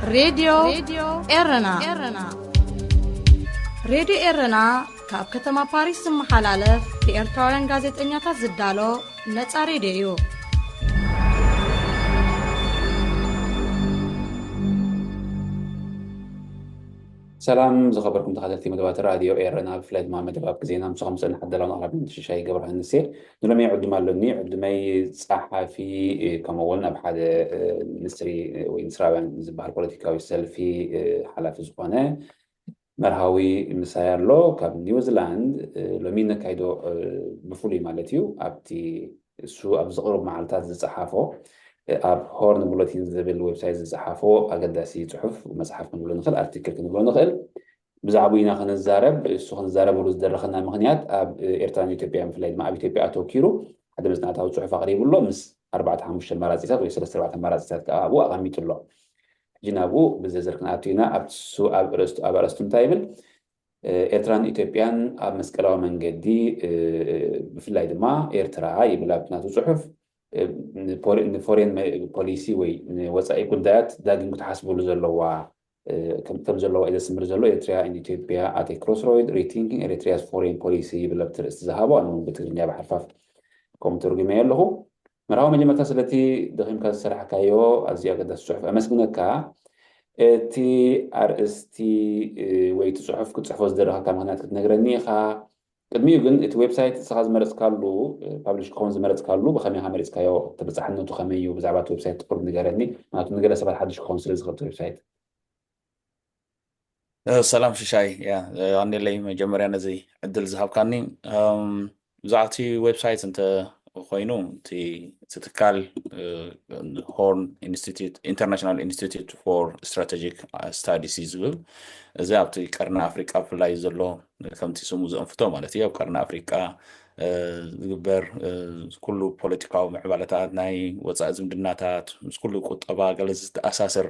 ሬድዮ ኤረና። ሬድዮ ኤረና ካብ ከተማ ፓሪስ ዝመሓላለፍ ብኤርትራውያን ጋዜጠኛታት ዝዳሎ ነጻ ሬድዮ እዩ። ሰላም ዝኸበርኩም ተኸታተልቲ መደባት ራድዮ ኤረና፣ ብፍላይ ድማ መደባት ግዜና ምስኹም ዝጸንሕ ኣዳላውን ኣቕራቢ ሽሻይ ገብረሃንስ እየ። ንሎሚ ዕዱም ኣለኒ። ዕዱመይ ጸሓፊ፣ እ፣ ከምኡ እውን ኣብ ሓደ፣ እ፣ ሚኒስትሪ፣ እ፣ ወይ ሚኒስትራውያን ዝበሃል ፖለቲካዊ ሰልፊ፣ እ፣ ሓላፊ ዝኾነ መርሃዊ ምሳይ ኣሎ። ካብ ኒውዚላንድ፣ እ፣ ሎሚ ነካይዶ፣ እ፣ ብፍሉይ ማለት እዩ፣ ኣብቲ እሱ ኣብዚ ቅሩብ መዓልታት ዝጸሓፎ፣ እ፣ ኣብ ሆርን ቡለቲን ዝብል ዌብሳይት ዝጸሓፎ ኣገዳሲ ጽሑፍ፣ መጽሓፍ ክንብሎ ንኽእል፣ ኣርቲክል ክንብሎ ንኽእል። ብዛዕባኡ ኢና ክንዛረብ። እሱ ክንዛረበሉ ዝደረኸና ምኽንያት፣ ኣብ ኤርትራን ኢትዮጵያን፣ ብፍላይ ድማ ኣብ ኢትዮጵያ ኣተኪሩ ሓደ መጽናዕታዊ ጽሑፍ ኣቕሪቡ ኣሎ። ምስ ኣርባዕተ ሓሙሽተ ኣማራጺታት ወይ ሰለስተ ኣርባዕተ ኣማራጺታት ከኣ ኣብኡ ኣቐሚጡ ኣሎ። ሕጂ ናብኡ ብዝርዝር ክንኣቱ ኢና። ኣብቲ እሱ ኣብ ኣርእስቱ፣ ኣብ ኣርእስቱ እንታይ ይብል? እ፣ ኤርትራን ኢትዮጵያን ኣብ መስቀላዊ መንገዲ፣ እ፣ ብፍላይ ድማ ኤርትራ ይብል ኣብቲ ናቱ ጽሑፍ። እ፣ ንፖሪ-፣ ንፎሬን መ-፣ ፖሊሲ ወይ ንወጻኢ ጉዳያት ዳግም ክትሓስበሉ ዘለዋ፣ እ፣ ከም፣ ከም ዘለዋ እዩ ዘስምር ዘሎ። ኤርትራ and ኢትዮጵያ at a crossroad, rethinking Eritrea's foreign policy ይብል ኣብቲ ርእስቲ ዝሃቦ። ኣነ እውን ብትግርኛ ብሓርፋፍ ከምኡ ተርጉመዮ ኣለኹ። መርሃዊ፣ መጀመርታ ስለቲ ደኺምካ ዝሰራሕካዮ ኣዝዩ ኣገዳሲ ጽሑፍ ኣመስግነካ። እቲ ኣርእስቲ፣ እ፣ ወይ እቲ ጽሑፍ ክትጽሕፎ ዝደረኸካ ምኽንያት ክትነግረኒ ኢኻ። ቅድሚኡ ግን እቲ ዌብሳይት ንስኻ ዝመረጽካሉ፣ እ፣ ፓብሊሽ ክኸውን ዝመረጽካሉ ብኸመይ ኢኻ መሪጽካዮ? ተበጻሕነቱ ከመይ እዩ? ብዛዕባ እቲ ዌብሳይት ቁሩብ ንገረኒ። ምኽንያቱ ንገለ ሰባት ሓድሽ ክኸውን ስለ ዝኽእል እቲ ዌብሳይት። እ፣ ሰላም ሽሻይ፣ ያ፣ እ፣ ኣንደለይ መጀመርያ ነዚ ዕድል ዝሃብካኒ። እም፣ ብዛዕባ እቲ ዌብሳይት እንተ ኮይኑ፣ እቲ፣ እቲ ትካል፣ እ፣ ሆርን ኢንስቲትዩት፣ ኢንተርናሽናል ኢንስቲትዩት ፎር ስትራቴጂክ ስታዲስ እዩ ዝብል። እዚ ኣብቲ ቀርኒ ኣፍሪቃ ብፍላይ ዘሎ፣ ከምቲ ስሙ ዘንፍቶ ማለት እዩ፣ ኣብ ቀርኒ ኣፍሪቃ፣ እ፣ ዝግበር፣ እ፣ ኩሉ ፖለቲካዊ ምዕባለታት፣ ናይ ወጻኢ ዝምድናታት፣ ምስ ኩሉ ቁጠባ ገለ ዝተኣሳሰር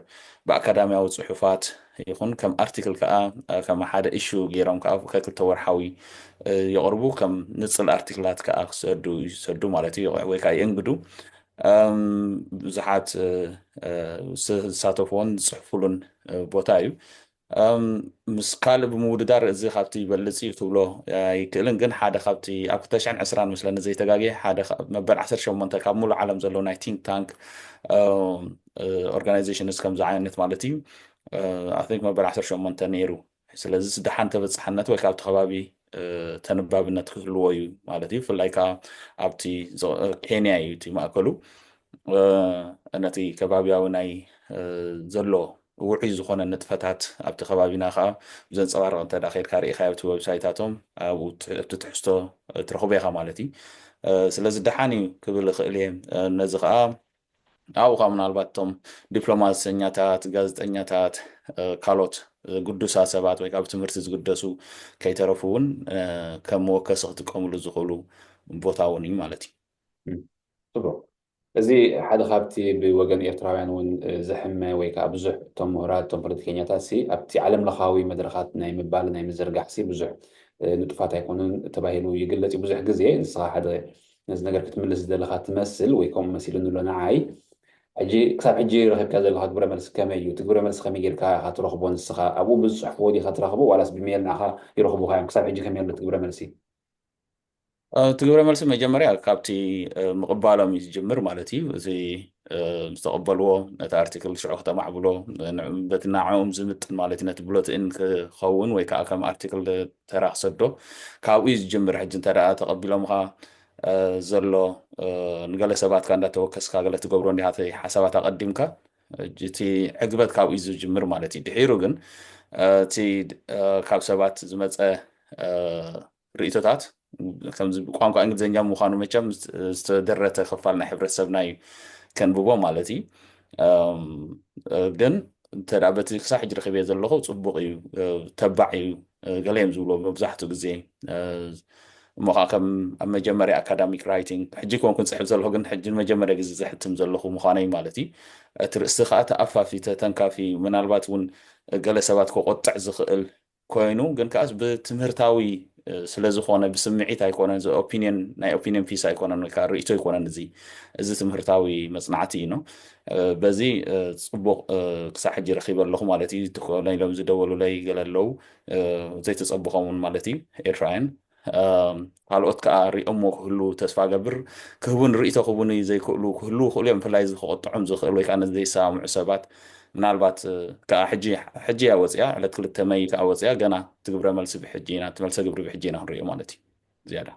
ብኣካዳሚያዊ ጽሑፋት ይኹን ከም ኣርቲክል ከኣ፣ እ፣ ከም ሓደ ኢሹ ገይሮም ከኣ ከክልተ ወርሓዊ፣ እ፣ የቕርቡ። ከም ንጽል ኣርቲክላት ከኣ ክሰዱ፣ ይሰዱ ማለት እዩ፣ ወይ ከኣ የእንግዱ። እም፣ ብዙሓት፣ እ፣ እ፣ ስ-፣ ዝሳተፉዎን ዝጽሕፉሉን፣ እ፣ ቦታ እዩ። እም፣ ምስ ካልእ ብምውድዳር እዚ ካብቲ ይበልጽ እዩ ክብሎ ኣይክእልን፣ ግን ሓደ ካብቲ ኣብ ክልተ ሽሕን ዕስራን ምስለኒ ዘይተጋግየ ሓደ ካ-፣ መበል ዓሰርተ ሸሞንተ ካብ ሙሉእ ዓለም ዘለዉ ናይ ቲንክ ታንክ፣ እም፣ እ፣ ኦርጋናይዜሽንስ ከምዚ ዓይነት ማለት እዩ። እ፣ I think መበል ዓሰርተ ሸሞንተ ነይሩ። ስለዚ ደሓን ተበጻሕነት ወይ ካብቲ ከባቢ፣ እ፣ ተነባብነት ክህልዎ እዩ ማለት እዩ። ብፍላይ ከኣ ኣብቲ ዞ-፣ እ፣ ኬንያ እዩ እቲ ማእከሉ። እ፣ ነቲ ከባቢያዊ ናይ፣ እ፣ ዘሎ ውዑይ ዝኾነ ንጥፈታት ኣብቲ ከባቢና ከኣ ብዘንጸባርቕ እንተ ደኣ ኬድካ ርኢኻዮ ኣብቲ ዌብሳይታቶም ኣብኡ ት-፣ ኣብቲ ትሕዝቶ ትረኽቦ ኢኻ ማለት እዩ። እ፣ ስለዚ ደሓን እዩ ክብል እኽእል እየ። እ፣ ነዚ ከኣ ኣብኡ ከኣ ምናልባት እቶም ዲፕሎማሰኛታት፣ ጋዜጠኛታት፣ እ፣ ካልኦት፣ እ፣ ግዱሳት ሰባት ወይ ከኣ ብትምህርቲ ዝግደሱ ከይተረፉ እውን፣ እ፣ ከም መወከሲ ክጥቀምሉ ዝኽእሉ ቦታ እውን እዩ ማለት እዩ። እም፣ ጽቡቕ። እዚ ሓደ ካብቲ ብወገን ኤርትራውያን እውን፣ እ፣ ዝሕመ ወይ ከኣ ብዙሕ እቶም ምሁራት፣ እቶም ፖለቲከኛታት ሲ ኣብቲ ዓለም ለኻዊ መድረኻት ናይ ምባል፣ ናይ ምዝርጋሕ ሲ ብዙሕ፣ እ፣ ንጡፋት ኣይኮኑን ተባሂሉ ይግለጽ እዩ ብዙሕ ግዜ። ንስኻ ሓደ ነዚ ነገር ክትምልስ ዝደለኻ ትመስል ወይ ከምኡ መሲሉኒ ኣሎ ንዓይ። ሕጂ፣ ክሳብ ሕጂ ረኺብካ ዘለኻ ግብረ መልሲ ከመይ እዩ? እቲ ግብረ መልሲ ከመይ ጌርካ ኢኻ ትረኽቦ ንስኻ? ኣብኡ ብዝጽሕፍዎ ዲኻ ትረኽቦ ዋላስ ብሜል ንዓኻ ይረኽቡኻ እዮም? ክሳብ ሕጂ ከመይ ኣሎ እቲ ግብረ መልሲ? እ፣ እቲ ግብረ መልሲ መጀመርያ ካብቲ፣ እ፣ ምቕባሎም እዩ ዝጅምር ማለት እዩ። እዚ፣ እ፣ ዝተቐበልዎ ነቲ ኣርቲክል ሽዑ ክተማዕብሎ፣ ን-፣ በቲ ንዕኦም ዝምጥን ማለት እዩ፣ ነቲ ብሎትእን ክኸውን ወይ ከዓ ከም ኣርቲክል ተራ ክሰዶ ካብኡ እዩ ዝጅምር። ሕጂ እንተ ደኣ ተቐቢሎምኻ፣ እ፣ ዘሎ፣ እ፣ ንገለ ሰባት ከኣ እንዳተወከስካ ገለ ትገብሮ እንዲኻ እቲ ሓሳባት ኣቐዲምካ፣ ሕጂ እቲ ዕግበት ካብኡ እዩ ዝጅምር ማለት እዩ። ድሒሩ ግን፣ እ፣ እቲ፣ እ፣ ካብ ሰባት ዝመጸ፣ እ፣ ርእይቶታት፣ ከምዚ ብቋንቋ እንግሊዝኛ ምዃኑ መቸም ዝት-፣ ዝተደረተ ክፋል ናይ ሕብረተሰብና እዩ ከንብቦ ማለት እዩ። እም፣ እ፣ ግን እንተ ደኣ በቲ ክሳብ ሕጂ ረኺበዮ ዘለኹ ጽቡቕ እዩ፣ እ፣ ተባዕ እዩ፣ እ፣ ገለ እዮም ዝብልዎ መብዛሕትኡ ግዜ። እ፣ እሞ ኸዓ ከም ኣብ መጀመርያ ኣካዳሚክ ራይቲንግ፣ ሕጂ ኮንኩ ዝጽሕፍ ዘለኹ፣ ግን ሕጂ ንመጀመርያ ግዜ ዘሕትም ዘለኹ ምዃነይ ማለት እዩ። እቲ ርእስቲ ኸዓ ተኣፋፊ፣ ተተንካፊ፣ ምናልባት እውን ገለ ሰባት ከቖጥዕ ዝኽእል ኮይኑ፣ ግን ከኣስ ብትምህርታዊ፣ ስለ ዝኾነ ብስምዒት ኣይኮነን፣ እዚ ኦፒኒየን፣ ናይ ኦፒኒየን ፒስ ኣይኮነን፣ ወይ ከዓ ርእይቶ ኣይኮነን። እዚ እዚ ትምህርታዊ መጽናዕቲ እዩ ነው። በዚ ጽቡቕ ክሳብ ሕጂ ረኺበ ኣለኹ ማለት እዩ። ትኮነ ኢሎም ዝደወሉለይ ገለ ኣለዉ ዘይተጸብኾም እውን ማለት እዩ፣ ኤርትራውያን። ካልኦት ከዓ ሪኦሞ ክህሉ ተስፋ ገብር። ክህቡን ርእይቶ ክህቡን ዘይክእሉ ክህሉ ክእሉ እዮም፣ ብፍላይ እዚ ክቆጥዖም ዝኽእል ወይ ከዓ ነዚ ዘይሰማምዑ ሰባት። ምናልባት ከዓ ሕጂ ሕጂ እያ ወፂኣ፣ ዕለት ክልተ መይ ከዓ ወፂኣ። ገና እቲ ግብረ መልሲ ብሕጂ ኢና፣ እቲ መልሰ ግብሪ ብሕጂ ኢና ክንሪኦ ማለት እዩ። ዝያዳ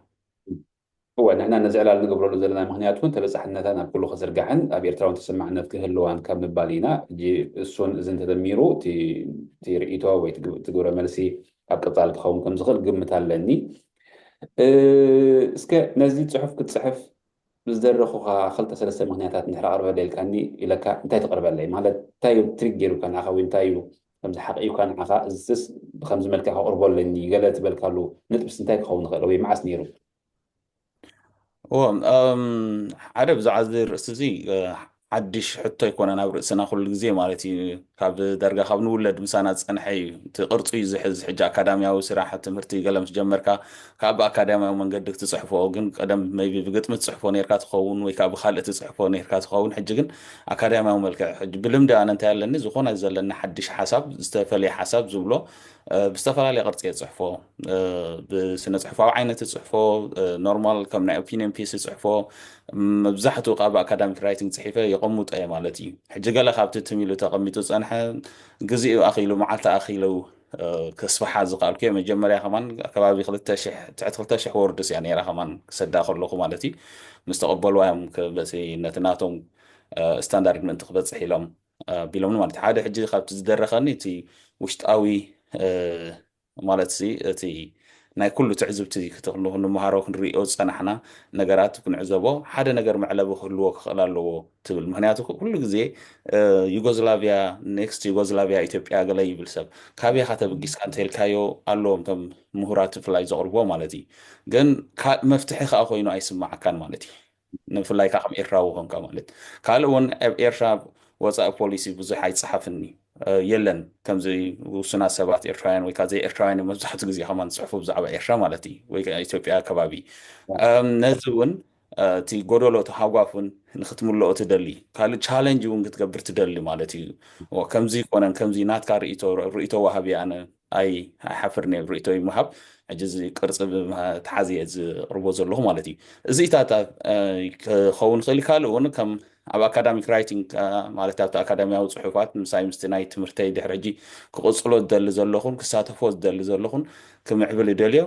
እወ፣ ንሕና ነዚ ዕላል ንገብረሉ ዘለና ምክንያት እውን ተበፃሕነታ ናብ ኩሉ ክዝርጋሕን ኣብ ኤርትራ እውን ተሰማዕነት ክህልዋን ካብ ምባል ኢና። ሕጂ እሱን እዚ እንተደሚሩ እቲ እቲ ርእይቶ ወይ እቲ ግብ- እቲ ግብረ መልሲ ኣብ ቀፃሊ ክኸውን ከም ዝኽእል ግምት ኣለኒ። እ፣ እስከ ነዚ ፅሑፍ ክትፅሕፍ ዝደረኹኻ ክልተ ሰለስተ ምክንያታት እንድሕር ኣቕርበለይ ኢልካኒ ኢለካ እንታይ ትቕርበለይ? ማለት እንታይ እዩ ትሪክ ገይሩካ ንዓኻ ወይ እንታይ እዩ ከምዚ ሓቒዩካ ንዓኻ እዝስ ብከምዚ መልክዕ ከቕርቦ ኣለኒ ገለ ትበልካሉ ንጥብስ እንታይ ክኸውን ይኽእል ወይ መዓስ ነይሩ? እዎ፣ እም፣ ሓደ ብዛዕባ እዚ ርእሲ እዚ እ፣ ሓድሽ ሕቶ ኣይኮነን ኣብ ርእስና ኩሉ ግዜ ማለት እዩ። ካብ ዳርጋ ካብ ንውለድ ምሳና ዝጸንሐ እዩ። እቲ ቅርጺ እዩ ዝሕዝ። ሕጂ ኣካዳሚያዊ ስራሕ ትምህርቲ ገለ ምስ ጀመርካ ካብ ብኣካዳሚያዊ መንገዲ ክትጽሕፎ ግን ቀደም maybe ብግጥሚ ትጽሕፎ ነርካ ትኸውን ወይ ካብ ብካልእ ትጽሕፎ ነርካ ትኸውን። ሕጂ ግን ኣካዳሚያዊ መልክዕ ሕጂ ብልምዲ ኣነ እንታይ ኣለኒ ዝኾነ ዘለኒ ሓድሽ ሓሳብ ዝተፈለየ ሓሳብ ዝብሎ እ፣ ብዝተፈላለየ ቅርጺ እየ ዝጽሕፎ። እ፣ ብስነ ጽሑፋዊ ዓይነት እጽሕፎ፣ እ፣ ኖርማል ከም ናይ ኦፒኒየን ፒስ እጽሕፎ፣ ም፣ መብዛሕትኡ ካብ ኣካዳሚክ ራይቲንግ ጽሒፈ የቐምጦ እየ ማለት እዩ። ሕጂ ገለ ካብቲ ትም ኢሉ ተቐሚጡ ዝጸንሐ ግዜኡ ኣኺሉ መዓልቲ ኣኺሉ እ፣ ከስፍሓ ዝኸኣልኩ እየ። መጀመርያ ከማን ከባቢ ክልተ ሽሕ ትሕቲ ክልተ ሽሕ ወርድስ እያ ነይራ ከማን ክሰዳ ከለኹ ማለት እዩ። ምስ ተቐበልዋ እዮም በቲ ነቲ ናቶም እ፣ ስታንዳርድ ምእንቲ ክበፅሕ ኢሎም ቢሎምኒ ማለት ሓደ ሕጂ ካብቲ ዝደረኸኒ እቲ ውሽጣዊ ማለት ሲ እቲ ናይ ኩሉ ትዕዝብቲ ክትንምሃሮ ክንሪኦ ዝፀናሕና ነገራት ክንዕዘቦ ሓደ ነገር መዕለቢ ክህልዎ ክኽእል ኣለዎ ትብል። ምክንያቱ ኩሉ ግዜ ዩጎዝላቪያ ኔክስት ዩጎዝላቪያ ኢትዮጵያ ገለ ይብል ሰብ ካበይ ኢኻ ተበጊስካ እንተልካዮ ኣለዎም ከም ምሁራት ብፍላይ ዘቕርብዎ ማለት እዩ። ግን መፍትሒ ከዓ ኮይኑ ኣይስማዓካን ማለት እዩ። ንፍላይ ከዓ ከም ኤርትራዊ ኮንካ ማለት ካልእ እውን ኣብ ኤርትራ ወፃኢ ፖሊሲ ብዙሕ ኣይፀሓፍኒ የለን። ከምዚ ውሱናት ሰባት ኤርትራውያን ወይ ከዓ ዘይ ኤርትራውያን መብዛሕትኡ ግዜ ከማን ዝፅሕፉ ብዛዕባ ኤርትራ ማለት እዩ ወይ ከዓ ኢትዮጵያ ከባቢ ነዚ እውን እቲ ጎደሎ እቲ ሃጓፍ እውን ንክትምልኦ ትደሊ ካልእ ቻለንጅ እውን ክትገብር ትደሊ ማለት እዩ። ከምዚ ይኮነን ከምዚ ናትካ ርእቶ ርእቶ ዋሃቢ ኣነ ኣይ ኣይሓፍርን እየ ርእቶ ይምሃብ ሕጂ እዚ ቅርፂ ብመትሓዚ እየ ዝቕርቦ ዘለኹ ማለት እዩ። እዚኢታት ክኸውን ይኽእል ካልእ እውን ከም ኣብ ኣካዳሚክ ራይቲንግ ማለት ኣብቲ ኣካዳሚያዊ ፅሑፋት ምሳይ ምስቲ ናይ ትምህርተይ ድሕሪ ሕጂ ክቕፅሎ ዝደሊ ዘለኹን ክሳተፎ ዝደሊ ዘለኹን ክምዕብል ይደልዮ።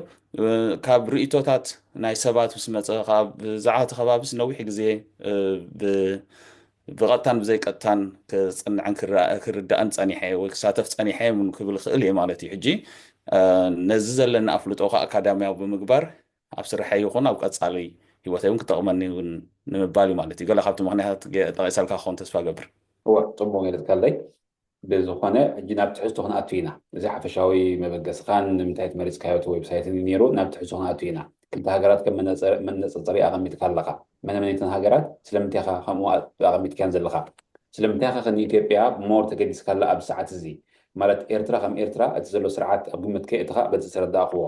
ካብ ርእቶታት ናይ ሰባት ምስ መፀ ካብ ብዛዕባ እቲ ከባቢስ ነዊሕ ግዜ ብቐጥታን ብዘይቀጥታን ክፅንዕን ክርዳእን ፀኒሐ ወይ ክሳተፍ ፀኒሐ ክብል ክእል እየ ማለት እዩ። ሕጂ ነዚ ዘለኒ ኣፍልጦ ከዓ ኣካዳሚያዊ ብምግባር ኣብ ስርሐይ ይኹን ኣብ ቀፃሊ ሂወተይ እውን ክጠቕመኒ እውን ንምባል እዩ ማለት እዩ። ገለ ካብቲ ምክንያታት ጠቂሰልካ ክኸውን ተስፋ ገብር። እወ፣ ፅቡቅ ገለፅካለይ። ብዝኾነ ሕጂ ናብ ትሕዝቶ ክንኣቱ ኢና። እዚ ሓፈሻዊ መበገስኻን ንምንታይ ትመሪፅካዮ እቲ ዌብሳይትን ነይሩ ናብ ትሕዝቶ ክንኣቱ ኢና። ክልተ ሃገራት ከም መነፀሪ ኣቐሚጥካ ኣለኻ። መነመኒተን ሃገራት ስለምንታይ ኢኻ ከምኡ ኣቐሚጥካን ዘለኻ? ስለምንታይ ኢኻ ንኢትዮጵያ ሞር ተገዲስካላ ኣብ ሰዓት እዚ? ማለት ኤርትራ ከም ኤርትራ እቲ ዘሎ ስርዓት ኣብ ግምት ከየእተኻ በዚ ዝተረዳእኽዎ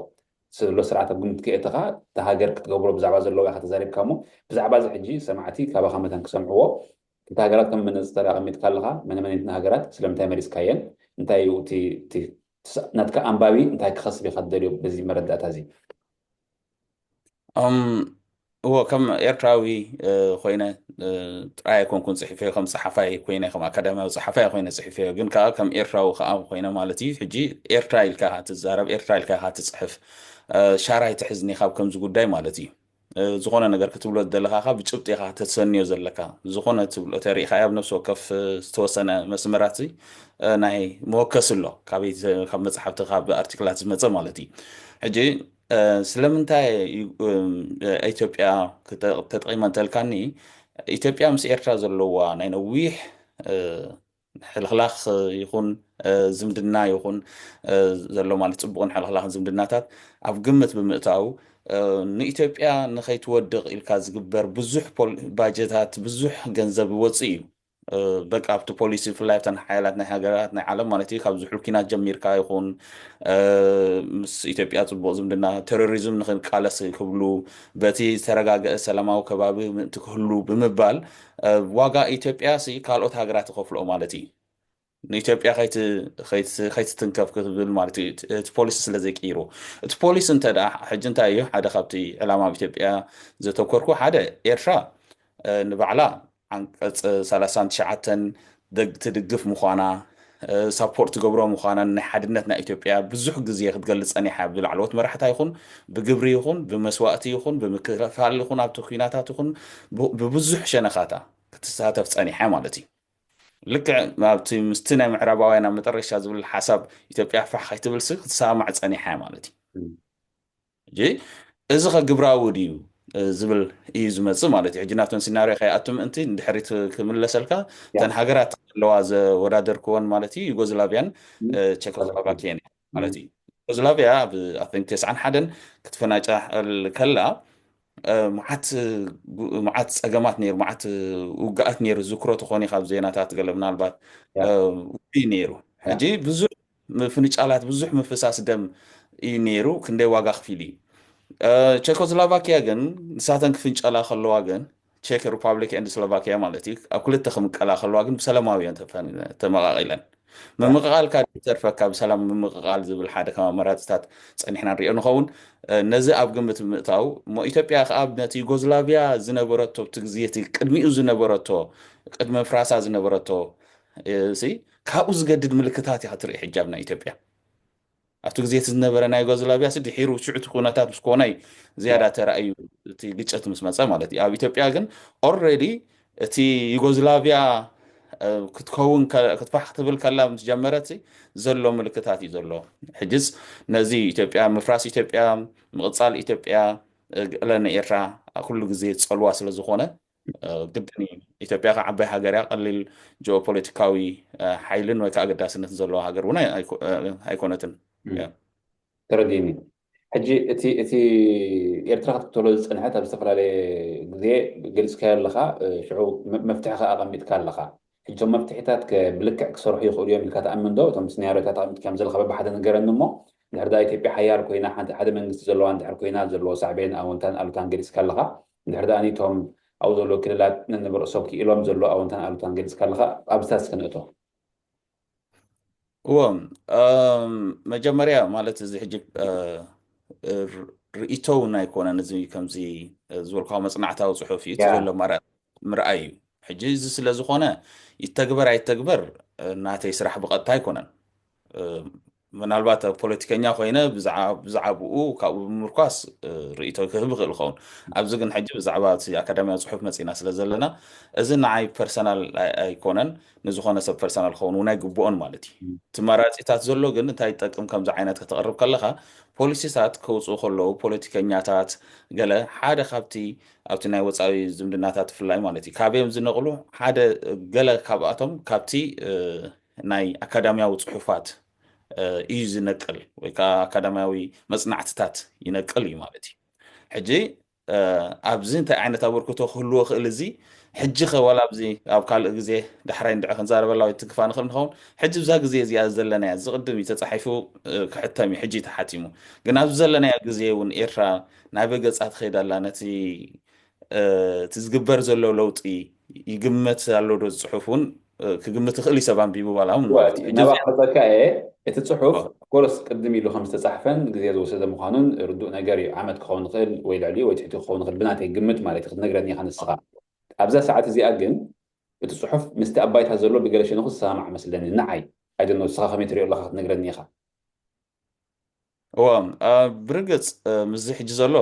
ዘሎ ስርዓት ኣብ ግምት ከየእተኻ እቲ ሃገር ክትገብሮ ብዛዕባ ዘለዎ ኢኻ ተዛሪብካ እሞ ብዛዕባ እዚ ሕጂ ሰማዕቲ ካባኻ መታን ክሰምዕዎ ክልተ ሃገራት ከም መነፀሪ ኣቐሚጥካ ኣለኻ። መነመኒትን ሃገራት ስለምንታይ መሪፅካየን? እንታይ እዩ እቲ ናትካ ኣንባቢ እንታይ ክኸስብ ኢኻ ትደልዮ በዚ መረዳእታ እዚ? እም፣ እዎ ከም ኤርትራዊ ኮይነ ጥራይ ኣይኮንኩን ፅሒፈዮ ከም ፀሓፋይ ኮይነ ከም ኣካዳሚያዊ ፀሓፋይ ኮይነ ፅሒፈዮ ግን ከዓ ከም ኤርትራዊ ከዓ ኮይነ ማለት እዩ። ሕጂ ኤርትራ ኢልካ ኢኻ ትዛረብ ኤርትራ ኢልካ ኢኻ ትፅሕፍ ሻራይ ትሕዝኒ ካብ ከምዚ ጉዳይ ማለት እዩ። ዝኾነ ነገር ክትብሎ ዝደለኻ ብጭብጢ ኢኻ ተሰንዮ ዘለካ ዝኾነ ትብሎ ተሪኢኻ ኣብ ነፍሲ ወከፍ ዝተወሰነ መስመራት ናይ መወከሲ ኣሎ ካበይ ካብ መፅሓፍቲ ካብ ኣርቲክላት ዝመፀ ማለት እዩ። ሕጂ ስለምንታይ ኢትዮጵያ ተጠቂመ እንተልካኒ ኢትዮጵያ ምስ ኤርትራ ዘለዋ ናይ ነዊሕ ሕልኽላኽ ይኹን ዝምድና ይኹን ዘሎ ማለት ፅቡቕን ሕልኽላኽን ዝምድናታት ኣብ ግምት ብምእታው ንኢትዮጵያ ንኸይትወድቕ ኢልካ ዝግበር ብዙሕ ባጀታት ብዙሕ ገንዘብ ይወፅእ እዩ። በቃ ኣብቲ ፖሊሲ ብፍላይ ኣብተን ሓያላት ናይ ሃገራት ናይ ዓለም ማለት እዩ ካብ ዝሑል ኪናት ጀሚርካ ይኹን ምስ ኢትዮጵያ ፅቡቅ ዝምድና፣ ቴሮሪዝም ንክንቃለስ ክብሉ በቲ ዝተረጋገአ ሰላማዊ ከባቢ ምእንቲ ክህሉ ብምባል ዋጋ ኢትዮጵያ ሲ ካልኦት ሃገራት ይኸፍልኦ ማለት እዩ። ንኢትዮጵያ ከይትትንከፍ ክትብል ማለት እዩ እቲ ፖሊሲ ስለ ዘይቅይሩ። እቲ ፖሊሲ እንተ ደኣ ሕጂ እንታይ እዩ ሓደ ካብቲ ዕላማ ኣብ ኢትዮጵያ ዘተኮርኩ ሓደ ኤርትራ ንባዕላ ዓንቀፅ ሰላሳን ትሽዓተን ትድግፍ ምዃና ሳፖርት ትገብሮ ምዃናን ናይ ሓድነት ናይ ኢትዮጵያ ብዙሕ ግዜ ክትገልፅ ፀኒሓ ብላዕለዎት መራሕታ ይኹን ብግብሪ ይኹን ብመስዋእቲ ይኹን ብምክልኻል ይኹን ኣብቲ ኩናታት ይኹን ብብዙሕ ሸነኻታ ክትሳተፍ ፀኒሓ ማለት እዩ። ልክዕ ኣብቲ ምስቲ ናይ ምዕራባውያን ኣብ መጠረሻ ዝብል ሓሳብ ኢትዮጵያ ፋሕ ከይትብልሲ ክትሰማማዕ ፀኒሓ ማለት እዩ። ሕጂ እዚ ከ ግብራዊ ድዩ ዝብል እዩ ዝመፅእ ማለት እዩ። ሕጂ ናብተን ሲናርዮ ከይኣቱ ምእንቲ ንድሕሪት ክምለሰልካ እተን ሃገራት ዘለዋ ዘወዳደርክወን ማለት እዩ ዩጎዝላቪያን ቸኮስሎቫኪያን ማለት እዩ። ዩጎዝላቪያ ኣብ ኣን ተስዓን ሓደን ክትፈናጫል ከላ መዓት ጸገማት ነይሩ፣ መዓት ውግኣት ነይሩ ዝክሮ ተኾኒ ካብ ዜናታት ገለ ምናልባት ውግእ ነይሩ። ሕጂ ብዙሕ ምፍንጫላት ብዙሕ ምፍሳስ ደም እዩ ነይሩ፣ ክንደይ ዋጋ ክፊል እዩ። ቸኮስሎቫኪያ ግን ንሳተን ክፍንጨላ ከለዋ ግን ቸክ ሪፓብሊክ ኤንድ ስሎቫኪያ ማለት እዩ ኣብ ክልተ ክምቀላ ከለዋ ግን ብሰላማዊ እየን ተመቃቂለን። ምምቕቓል ካብ ዝተርፈካ ብሰላም ምምቕቓል ዝብል ሓደ ካብ ኣማራፅታት ፀኒሕና ንሪኦ ንኸውን። ነዚ ኣብ ግምት ብምእታው እሞ ኢትዮጵያ ከዓ ነቲ ዩጎዝላቪያ ዝነበረቶ ኣብቲ ግዜ እቲ ቅድሚኡ ዝነበረቶ ቅድሚ ምፍራሳ ዝነበረቶ ሲ ካብኡ ዝገድድ ምልክታት ኢኻ ትርኢ ሕጂ ኣብ ናይ ኢትዮጵያ። ኣብቲ ግዜ እቲ ዝነበረ ናይ ዩጎዝላቪያ ሲ ድሒሩ ሽዑ እቲ ኩነታት ምስ ኮነ እዩ ዝያዳ ተራእዩ እቲ ግጭት ምስ መፀ ማለት እዩ። ኣብ ኢትዮጵያ ግን ኦልሬዲ እቲ ዩጎዝላቪያ ክትከውን ክትፋሕ ክትብል ከላ ምስ ጀመረት ዘሎ ምልክታት እዩ ዘሎ። ሕጅስ ነዚ ኢትዮጵያ ምፍራስ ኢትዮጵያ ምቕፃል ኢትዮጵያ ገለ ንኤርትራ ኩሉ ግዜ ዝፀልዋ ስለ ዝኾነ ግድን እዩ። ኢትዮጵያ ከ ዓባይ ሃገር እያ፣ ቀሊል ጂኦፖለቲካዊ ሓይልን ወይ ከዓ ኣገዳስነት ዘለዋ ሃገር እውን ኣይኮነትን። ተረዲኒ። ሕጂ እቲ እቲ ኤርትራ ክትክተሎ ዝፀንሐት ኣብ ዝተፈላለየ ግዜ ገሊፅካዮ ኣለኻ፣ ሽዑ መፍትሒ ከዓ ኣቐሚጥካ ኣለኻ። ሕጂ እቶም መፍትሒታት ከ ብልክዕ ክሰርሑ ይኽእሉ እዮም ኢልካ ትኣምን ዶ? እቶም ስናሪዮታት ኣቐሚጥካዮም ዘለኻ በብሓደ ንገረኒ እሞ፣ እንድሕር ደኣ ኢትዮጵያ ሓያል ኮይና፣ ሓንቲ ሓደ መንግስቲ ዘለዋ እንድሕር ኮይና፣ ዘለዎ ሳዕቤን ኣወንታን ኣሉታን ገሊፅካ ኣለኻ። እንድሕር ደኣ እቶም ኣብኡ ዘለዉ ክልላት ነንበርእሶም ክኢሎም ዘሎ ኣወንታን ኣሉታን ገሊፅካ ኣለኻ። ኣብዚታት እስከ ንእቶ። እዎ፣ መጀመርያ ማለት እዚ ሕጂ ርእይቶ እውን ኣይኮነን። እዚ ከምዚ ዝበልካዎ መፅናዕታዊ ፅሑፍ እዩ። እቲ ዘሎ ኣማራፂ ምርኣይ እዩ። ሕጂ እዚ ስለ ዝኾነ ይተግበር ኣይተግበር ናተይ ስራሕ ብቐጥታ ኣይኮነን። ምናልባት ፖለቲከኛ ኮይነ ብዛዕብኡ ካብኡ ብምምርኳስ ርእይቶ ክህብ ይኽእል ይኸውን። ኣብዚ ግን ሕጂ ብዛዕባ እቲ ኣካዳሚያዊ ፅሑፍ መፂና ስለ ዘለና እዚ ንዓይ ፐርሰናል ኣይኮነን፣ ንዝኾነ ሰብ ፐርሰናል ክኸውን እውን ኣይግብኦን ማለት እዩ። እቲ መራፂታት ዘሎ ግን እንታይ ይጠቅም ከምዚ ዓይነት ከተቕርብ ከለኻ ፖሊሲታት ከውፅኡ ከለዉ ፖለቲከኛታት ገለ ሓደ ካብቲ ኣብቲ ናይ ወፃዊ ዝምድናታት ብፍላይ ማለት እዩ ካበዮም ዝነቕሉ ሓደ ገለ ካብኣቶም ካብቲ ናይ ኣካዳሚያዊ ፅሑፋት እዩ ዝነቅል ወይ ከዓ ኣካዳሚያዊ መፅናዕትታት ይነቅል እዩ ማለት እዩ። ሕጂ ኣብዚ እንታይ ዓይነት ኣበርክቶ ክህልዎ ክእል እዚ ሕጂ ከ ዋላ ኣብዚ ኣብ ካልእ ግዜ ዳሕራይ እንድዒ ክንዛረበላ ወይ ትግፋ ንኽእል ንኸውን። ሕጂ ብዛ ግዜ እዚኣ ዘለናያ እዚ ቅድም እዩ ተፃሒፉ ክሕተም እዩ ሕጂ ተሓቲሙ። ግን ኣብዚ ዘለናያ ግዜ እውን ኤርትራ ናበይ ገፃ ትኸይድ ኣላ ነቲ እቲ ዝግበር ዘሎ ለውጢ ይግመት ኣሎ ዶ ዝፅሑፍ እውን ክግምት ይኽእል እዩ ሰብ ኣንቢቡ ባላ እውን ማለት እዩ። ሕጂ ናባ እዚኣ ክመፀካ እየ። እቲ ፅሑፍ ኦፍኮርስ ቅድም ኢሉ ከም ዝተፃሕፈን ግዜ ዝወሰደ ምዃኑን ርዱእ ነገር እዩ። ዓመት ክኸውን ይኽእል ወይ ልዕሊኡ ወይ ትሕቲ ክኸውን ይኽእል ብናተይ ግምት ማለት እዩ ክትነግረኒ ኢኻ ንስኻ። ኣብዛ ሰዓት እዚኣ ግን እቲ ፅሑፍ ምስቲ ኣብ ባይታ ዘሎ ብገለ ሸነኹ ዝሰማማዕ መስለኒ ንዓይ። ኣይደኖ ንስኻ ከመይ ትሪኦ ኣለኻ ክትነግረኒ ኢኻ። እዎ ብርግፅ ምስዚ ሕጂ ዘሎ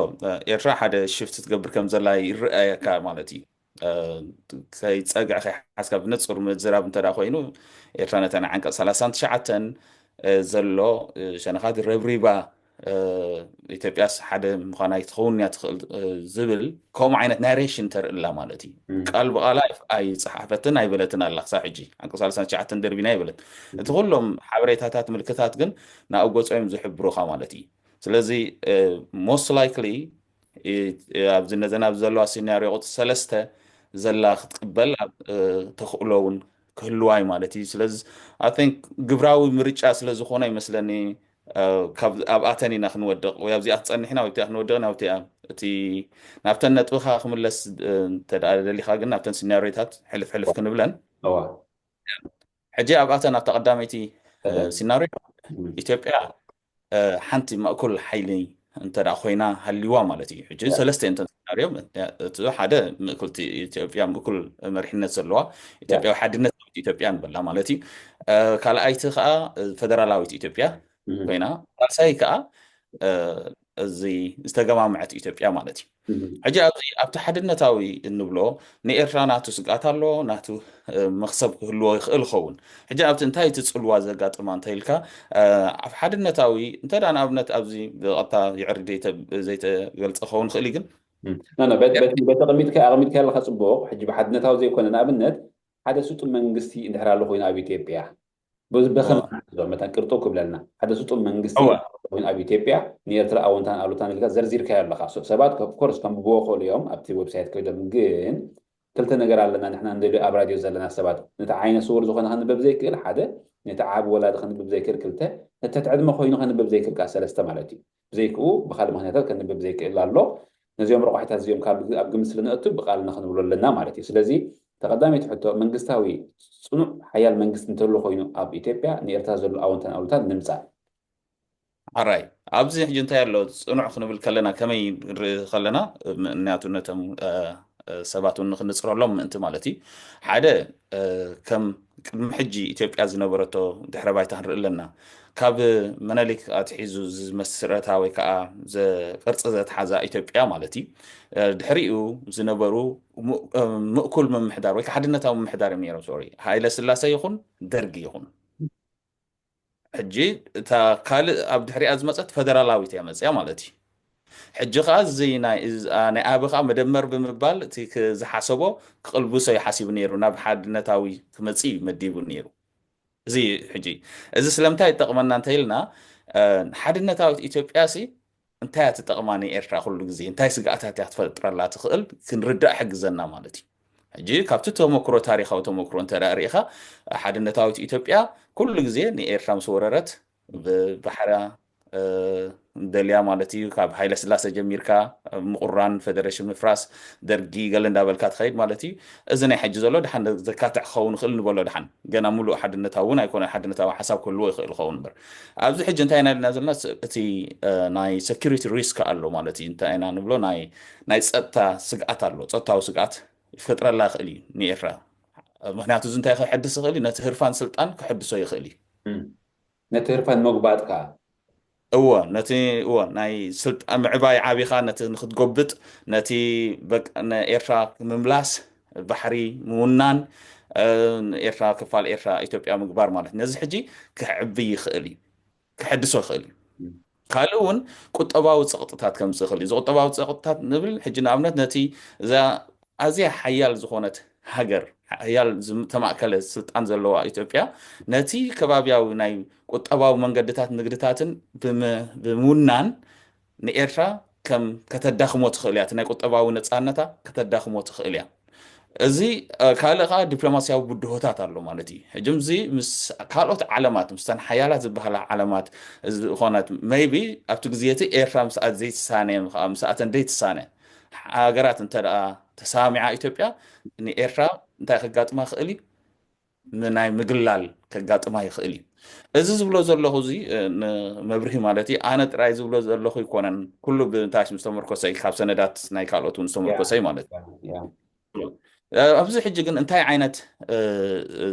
ኤርትራ ሓደ ሽፍት ትገብር ከም ዘላ ይረኣየካ ማለት እዩ። ከይፀግዕ ከይሓዝካ ብንፁር ምዝራብ እንተ ኮይኑ ኤርትራ ነታ ናይ ዓንቀፅ ሰላሳን ትሽዓተን ዘሎ ሸነኻት ረብሪባ ኢትዮጵያስ ሓደ ምዃና ኣይትኸውን እያ ትኽእል ዝብል ከምኡ ዓይነት ናሬሽን ተርእላ ማለት እዩ። ቃል ብቓላ ኣይፀሓፈትን ኣይበለትን ኣላ ክሳብ ሕጂ ዓንቀፅ ሰላሳን ትሽዓተን ደርቢና ኣይበለት። እቲ ኩሎም ሓበሬታታት ምልክታት ግን ናብኡ ገፆም ዝሕብሩኻ ማለት እዩ። ስለዚ ሞስት ላይክሊ ኣብዚ ነዘን ኣብዚ ዘለዋ ሲናሪዮ ቁፅሪ ሰለስተ ዘላ ክትቅበል ኣብ- እ፣ ተኽእሎ እውን ክህልዋ እዩ ማለት እዩ። ስለዚ I think ግብራዊ ምርጫ ስለ ዝኾነ ይመስለኒ፣ እ፣ ካብ ኣብኣተን ኢና ክንወድቕ ወይ ኣብዚኣ ክጸንሕና ወይ ኣብቲኣ ክንወድቕ ናብ እቲኣ እቲ ናብተን ነጥብኻ ክምለስ እ፣ እንተ ደኣ ደሊኻ ግን ናብተን ሲናሪዮታት ሕልፍ ሕልፍ ክንብለን እዋ ሕጂ ኣብኣተን ኣብታ ቀዳመይቲ እ፣ ተደ- ሲናሪዮ እም፣ ኢትዮጵያ እ፣ ሓንቲ ማእከል ሓይሊ እንተ ደኣ ኮይና ሃልይዋ ማለት እዩ። ሕጂ ያ ሰለስተ እየን እተን ሲናሪዮ፣ እቲ ሓደ ምእክልቲ ኢትዮጵያ ምእኩል መሪሕነት ዘለዋ ያ ኢትዮጵያዊ ሓድነት ኢትዮጵያ ንበላ ማለት እዩ። እ፣ ካልኣይቲ ከዓ እ፣ ፈደራላዊት ኢትዮጵያ እም፣ ኮይና ሳልሳይ ከዓ እ፣ እዚ ዝተገማመዐት ኢትዮጵያ ማለት እዩ። እም፣ ሕጂ ኣብዚ ኣብቲ ሓድነታዊ እንብሎ ንኤርትራ ናቱ ስግኣት ኣሎ፣ ናቱ እ፣ መኽሰብ ክህልዎ ይኽእል ይኸውን። ሕጂ ኣብቲ እንታይ እቲ ጽልዋ ዘጋጥማ እንተ ኢልካ እ፣ ኣብ ሓድነታዊ እንተ ደኣ ንኣብነት ኣብዚ ብቐጥታ የዕሪ ዘይተ- ዘይተገልጸ ክኸውን ይኽእል እዩ ግን እም። ኖ ኖ በቲ በቲ በቲ ኣቐሚጥካ ኣቐሚጥካ ኣለካ ጽቡቕ። ሕጂ ብሓድነታዊ ዘይኮነ ንኣብነት ሓደ ስጡም መንግስቲ እንድሕር ኣሎ ኮይኑ ኣብ ኢትዮጵያ በዚ በኸም እዋ ዞ መታን ቅርጡ ክብለልና ሓደ ስጡም መንግስቲ እዋ ኮይኑ ኣብ ኢትዮጵያ ንኤርትራ ኣወንታን ኣሉታን ኢልካ ዘርዚርካዮ ኣለካ። ሶ- ሰባት of course ከንብብዎ ክእሉ እዮም ኣብቲ ዌብሳይት ከይዶም። ግን ክልተ ነገር ኣለና ንሕና እንደልዮ ኣብ ራድዮ ዘለና ሰባት፣ ነቲ ዓይነ ስውር ዝኾነ ከንበብ ዘይክእል ሓደ፣ ነቲ ዓቢ ወላዲ ከንብብ ዘይክእል ክልተ፣ ነቲ ትሕቲ ዕድመ ኮይኑ ከንብብ ዘይክእል ከዓ ሰለስተ ማለት እዩ። ብዘይክኡ ብካልእ ምክንያታት ከንብብ ዘይክእል ኣሎ። ነዚኦም ረቋሒታት እዚኦም ካብ ኣብ ግምት ስለ ነእቱ ብቃልና ክንብሎ ኣለና ማለት እዩ። ስለዚ ተቐዳመይቲ ሕቶ መንግስታዊ ጽኑዕ ሓያል መንግስቲ እንተሎ ኮይኑ ኣብ ኢትዮጵያ ንኤርትራ ዘሎ ኣወንታን ኣሉታን ንምጻእ ኣራይ ኣብዚ ሕጂ እንታይ ኣሎ ጽኑዕ ክንብል ከለና ከመይ ንርኢ ከለና ምክንያቱ ነቶም እ፣ እ፣ ሰባት እውን ንክንጽረሎም ምእንቲ ማለት እዩ። ሓደ እ፣ ከም ቅድሚ ሕጂ ኢትዮጵያ ዝነበረቶ ድሕረ ባይታ ክንርኢ ኣለና። ካብ መነሊክ ኣትሒዙ ዝመስረታ ወይ ከዓ ዘ- ቅርፂ ዘትሓዛ ኢትዮጵያ ማለት እዩ። እ፣ ድሕሪኡ ዝነበሩ ሙ- እ፣ ምእኩል ምምሕዳር ወይ ከዓ ሓድነታዊ ምምሕዳር እዮም ነይሮም። ሶሪ ሃይለ ስላሴ ይኹን ደርጊ ይኹን ሕጂ እታ ካልእ ኣብ ድሕሪኣ ዝመፀት ፈደራላዊት እያ መፅያ ማለት እዩ። ሕጂ ከዓ እዚ ናይ እዚ- ኣ- ናይ ኣቢ ከዓ መደመር ብምባል እቲ ክ- ዝሓሰቦ ክቕልብሶ እዩ ሓሲቡ ነይሩ። ናብ ሓድነታዊ ክመፅእ እዩ መዲቡ ነይሩ። እዚ እዩ ሕጂ እዚ ስለምንታይ ይጠቕመና እንተኢልና እ፣ ሓድነታዊት ኢትዮጵያ ሲ እንታይ እያ ትጠቕማ ንኤርትራ ኩሉ ግዜ እንታይ ስግኣታት እያ ክትፈጥረላ ትኽእል ክንርዳእ ሕግዘና ማለት እዩ። ሕጂ ካብቲ ተመክሮ ታሪኻዊ ተመክሮ እንተ ደኣ ርኢኻ ሓድነታዊት ኢትዮጵያ ኩሉ ግዜ ንኤርትራ ምስ ወረረት ብባሕራ እ፣ ደልያ ማለት እዩ ካብ ሃይለ ስላሴ ጀሚርካ ምቁራን ፈደሬሽን ምፍራስ ደርጊ ገለ እንዳበልካ ትኸይድ ማለት እዩ። እዚ ናይ ሕጂ ዘሎ ድሓን ዘካትዕ ክኸውን ይኽእል ንበሎ ድሓን ገና ሙሉእ ሓድነታዊ እውን ኣይኮነ ሓድነታዊ ሓሳብ ክህልዎ ይኽእል ይኸውን እምበር ኣብዚ ሕጂ እንታይ ኢና ኢልና ዘለና ስ- እቲ እ፣ ናይ security risk ኣሎ ማለት እዩ። እንታይ ኢና ንብሎ ናይ ናይ ጸጥታ ስግኣት ኣሎ ጸጥታዊ ስግኣት ይፈጥረላ ይኽእል እዩ ንኤርትራ። ምክንያቱ እዚ እንታይ ክሕድስ ይኽእል እዩ ነቲ ህርፋን ስልጣን ክሕድሶ ይኽእል እዩ። እም። ነቲ ህርፋን መጉባጥ ከዓ እወ ነቲ እወ ናይ ስልጣን ምዕባይ ዓቢኻ ነቲ ንክትጎብጥ ነቲ በቃ ንኤርትራ ምምላስ ባሕሪ ምውናን እ፣ ኤርትራ ክፋል ኤርትራ ኢትዮጵያ ምግባር ማለት ነዚ ሕጂ ክዕቢ ይኽእል እዩ ክሕድሶ ይኽእል እዩ። ካልእ እውን ቁጠባዊ ፀቕጥታት ከምፅእ ይኽእል እዩ። እዚ ቁጠባዊ ፀቕጥታት ንብል ሕጂ ንኣብነት ነቲ እዛ ኣዝያ ሓያል ዝኾነት ሃገር ሓያል ዝተማእከለ ስልጣን ዘለዋ ኢትዮጵያ ነቲ ከባቢያዊ ናይ ቁጠባዊ መንገድታት ንግድታትን ብምውናን ንኤርትራ ከም ከተዳኽሞ ትኽእል እያ። እቲ ናይ ቁጠባዊ ነፃነታ ከተዳኽሞ ትኽእል እያ። እዚ ካልእ ከዓ ዲፕሎማስያዊ ብድሆታት ኣሎ ማለት እዩ። ሕጂ እዚ ምስ ካልኦት ዓለማት ምስተን ሓያላት ዝበሃላ ዓለማት ዝኾነት maybe ኣብቲ ግዜ እቲ ኤርትራ ምስኣት ዘይትሳነ ምስኣተን ዘይትሳነ ሃገራት እንተ ደኣ ተሳሚዓ ኢትዮጵያ ንኤርትራ እንታይ ከጋጥማ ክእል እዩ? ናይ ምግላል ከጋጥማ ይኽእል እዩ። እዚ ዝብሎ ዘለኹ እዚ ንመብርሂ ማለት እዩ። ኣነ ጥራይ ዝብሎ ዘለኹ ይኮነን፣ ኩሉ ብታሽ ዝተመርኮሰ እዩ፣ ካብ ሰነዳት ናይ ካልኦት እውን ዝተመርኮሰ እዩ ማለት እዩ። ኣብዚ ሕጂ ግን እንታይ ዓይነት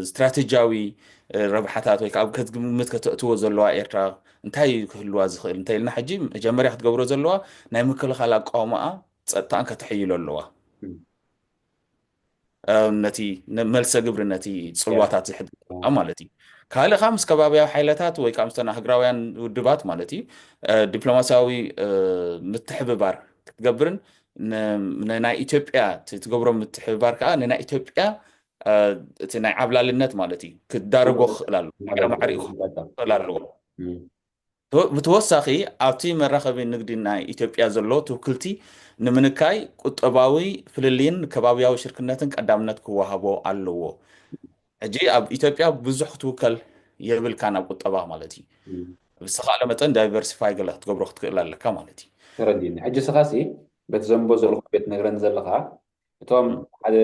ስትራቴጂያዊ ረብሓታት ወይ ከዓ ኣብ ግምት ከተእትዎ ዘለዋ ኤርትራ እንታይ እዩ ክህልዋ ዝኽእል እንተ ኢልና ሕጂ መጀመርያ ክትገብሮ ዘለዋ ናይ ምክልኻል ኣቃውማኣ ጸጥታኣን ከተሕይሎ ኣለዋ። ነቲ መልሰ ግብሪ ነቲ ጽልዋታት ዝሕድር ማለት እዩ። ካልእ ከዓ ምስ ከባቢያዊ ሓይለታት ወይ ከዓ ምስተን ኣህግራውያን ውድባት ማለት እዩ ዲፕሎማሲያዊ ምትሕብባር ክትገብርን ናይ ኢትዮጵያ ትገብሮ ምትሕብባር ከዓ ንናይ ኢትዮጵያ እቲ ናይ ዓብላልነት ማለት እዩ ክዳረጎ ክኽእል ኣሎ ማዕረ ማዕሪኡ ክኽእል ኣለዎ። ብተወሳኺ ኣብቲ መራኸቢ ንግዲ ናይ ኢትዮጵያ ዘሎ ትውክልቲ ንምንካይ ቁጠባዊ ፍልልይን ከባቢያዊ ሽርክነትን ቀዳምነት ክወሃቦ ኣለዎ። ሕጂ ኣብ ኢትዮጵያ ብዙሕ ክትውከል የብልካ ናብ ቁጠባ ማለት እዩ። ብዝተኻእለ መጠን ዳይቨርሲፋይ ገለ ክትገብሮ ክትክእል ኣለካ ማለት እዩ። ተረዲኒ። ሕጂ ስኻሲ በቲ ዘንቦ ዘለኹ ቤት ነግረን ዘለኻ እቶም ሓደ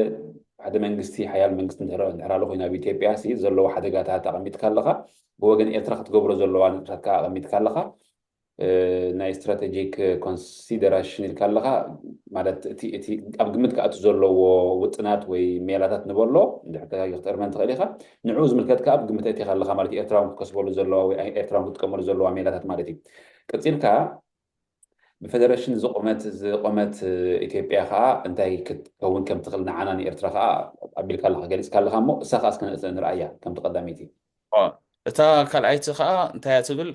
ሓደ መንግስቲ ሓያል መንግስቲ እንድሕር ኣሎ ኮይኑ ኣብ ኢትዮጵያ ሲ ዘለዎ ሓደጋታት ኣቐሚጥካ ኣለኻ። ብወገን ኤርትራ ክትገብሮ ዘለዋ ንጥፈታት ከዓ ኣቐሚጥካ ኣለኻ። ናይ ስትራቴጂክ ኮንሲደራሽን ኢልካ ኣለኻ ማለት እቲ እቲ ኣብ ግምት ክኣቱ ዘለዎ ውጥናት ወይ ሜላታት ንበሎ እንድሕር ክትእርመን ትኽእል ኢኻ። ንዕኡ ዝምልከት ከዓ ኣብ ግምት ኣእቲኻ ኣለኻ ማለት ኤርትራውን ክትከስበሉ ዘለዋ ወይ ኤርትራውን ክትጥቀመሉ ዘለዋ ሜላታት ማለት እዩ። ቀፂልካ ብፈደረሽን ዝቆመት ዝቆመት ኢትዮጵያ ከዓ እንታይ ክትከውን ከም ትኽእል ንዓና ንኤርትራ ከዓ ኣቢልካ ኣለካ ገሊፅካ ኣለካ እሞ እሳ ከዓ እስከ ንርኣያ ከምቲ ቀዳመይቲ። እታ ካልኣይቲ ከዓ እንታይ እያ ትብል?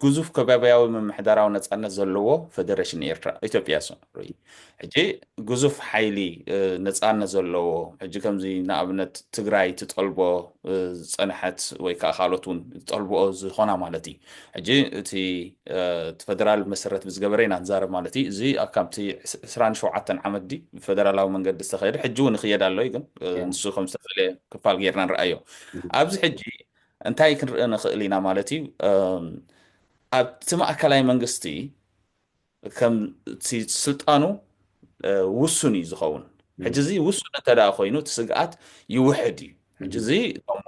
ግዙፍ ከባቢያዊ ምምሕዳራዊ ነፃነት ዘለዎ ፈደረሽን ኤርትራ ኢትዮጵያ ሶሪ ሕጂ ግዙፍ ሓይሊ ነፃነት ዘለዎ ሕጂ ከምዚ ንኣብነት ትግራይ ትጠልቦ ዝፀንሐት ወይ ከዓ ካልኦት እውን ዝጠልብኦ ዝኾና ማለት እዩ። ሕጂ እቲ እቲ ፈደራል መሰረት ብዝገበረ ኢና ንዛረብ ማለት እዩ። እዚ ኣብ ካብቲ ዕስራን ሸውዓተን ዓመት ዲ ብፈደራላዊ መንገዲ ዝተኸየደ ሕጂ እውን ይኽየድ ኣሎ እዩ፣ ግን ንሱ ከም ዝተፈለየ ክፋል ጌርና ንርኣዮ። ኣብዚ ሕጂ እንታይ ክንርኢ ንኽእል ኢና ማለት እዩ? ኣብቲ ማእከላይ መንግስቲ ከም እቲ ስልጣኑ ውሱን እዩ ዝኸውን። ሕጂ እዚ ውሱን እንተ ደኣ ኮይኑ እቲ ስግኣት ይውሕድ እዩ። ሕጂ እዚ እቶም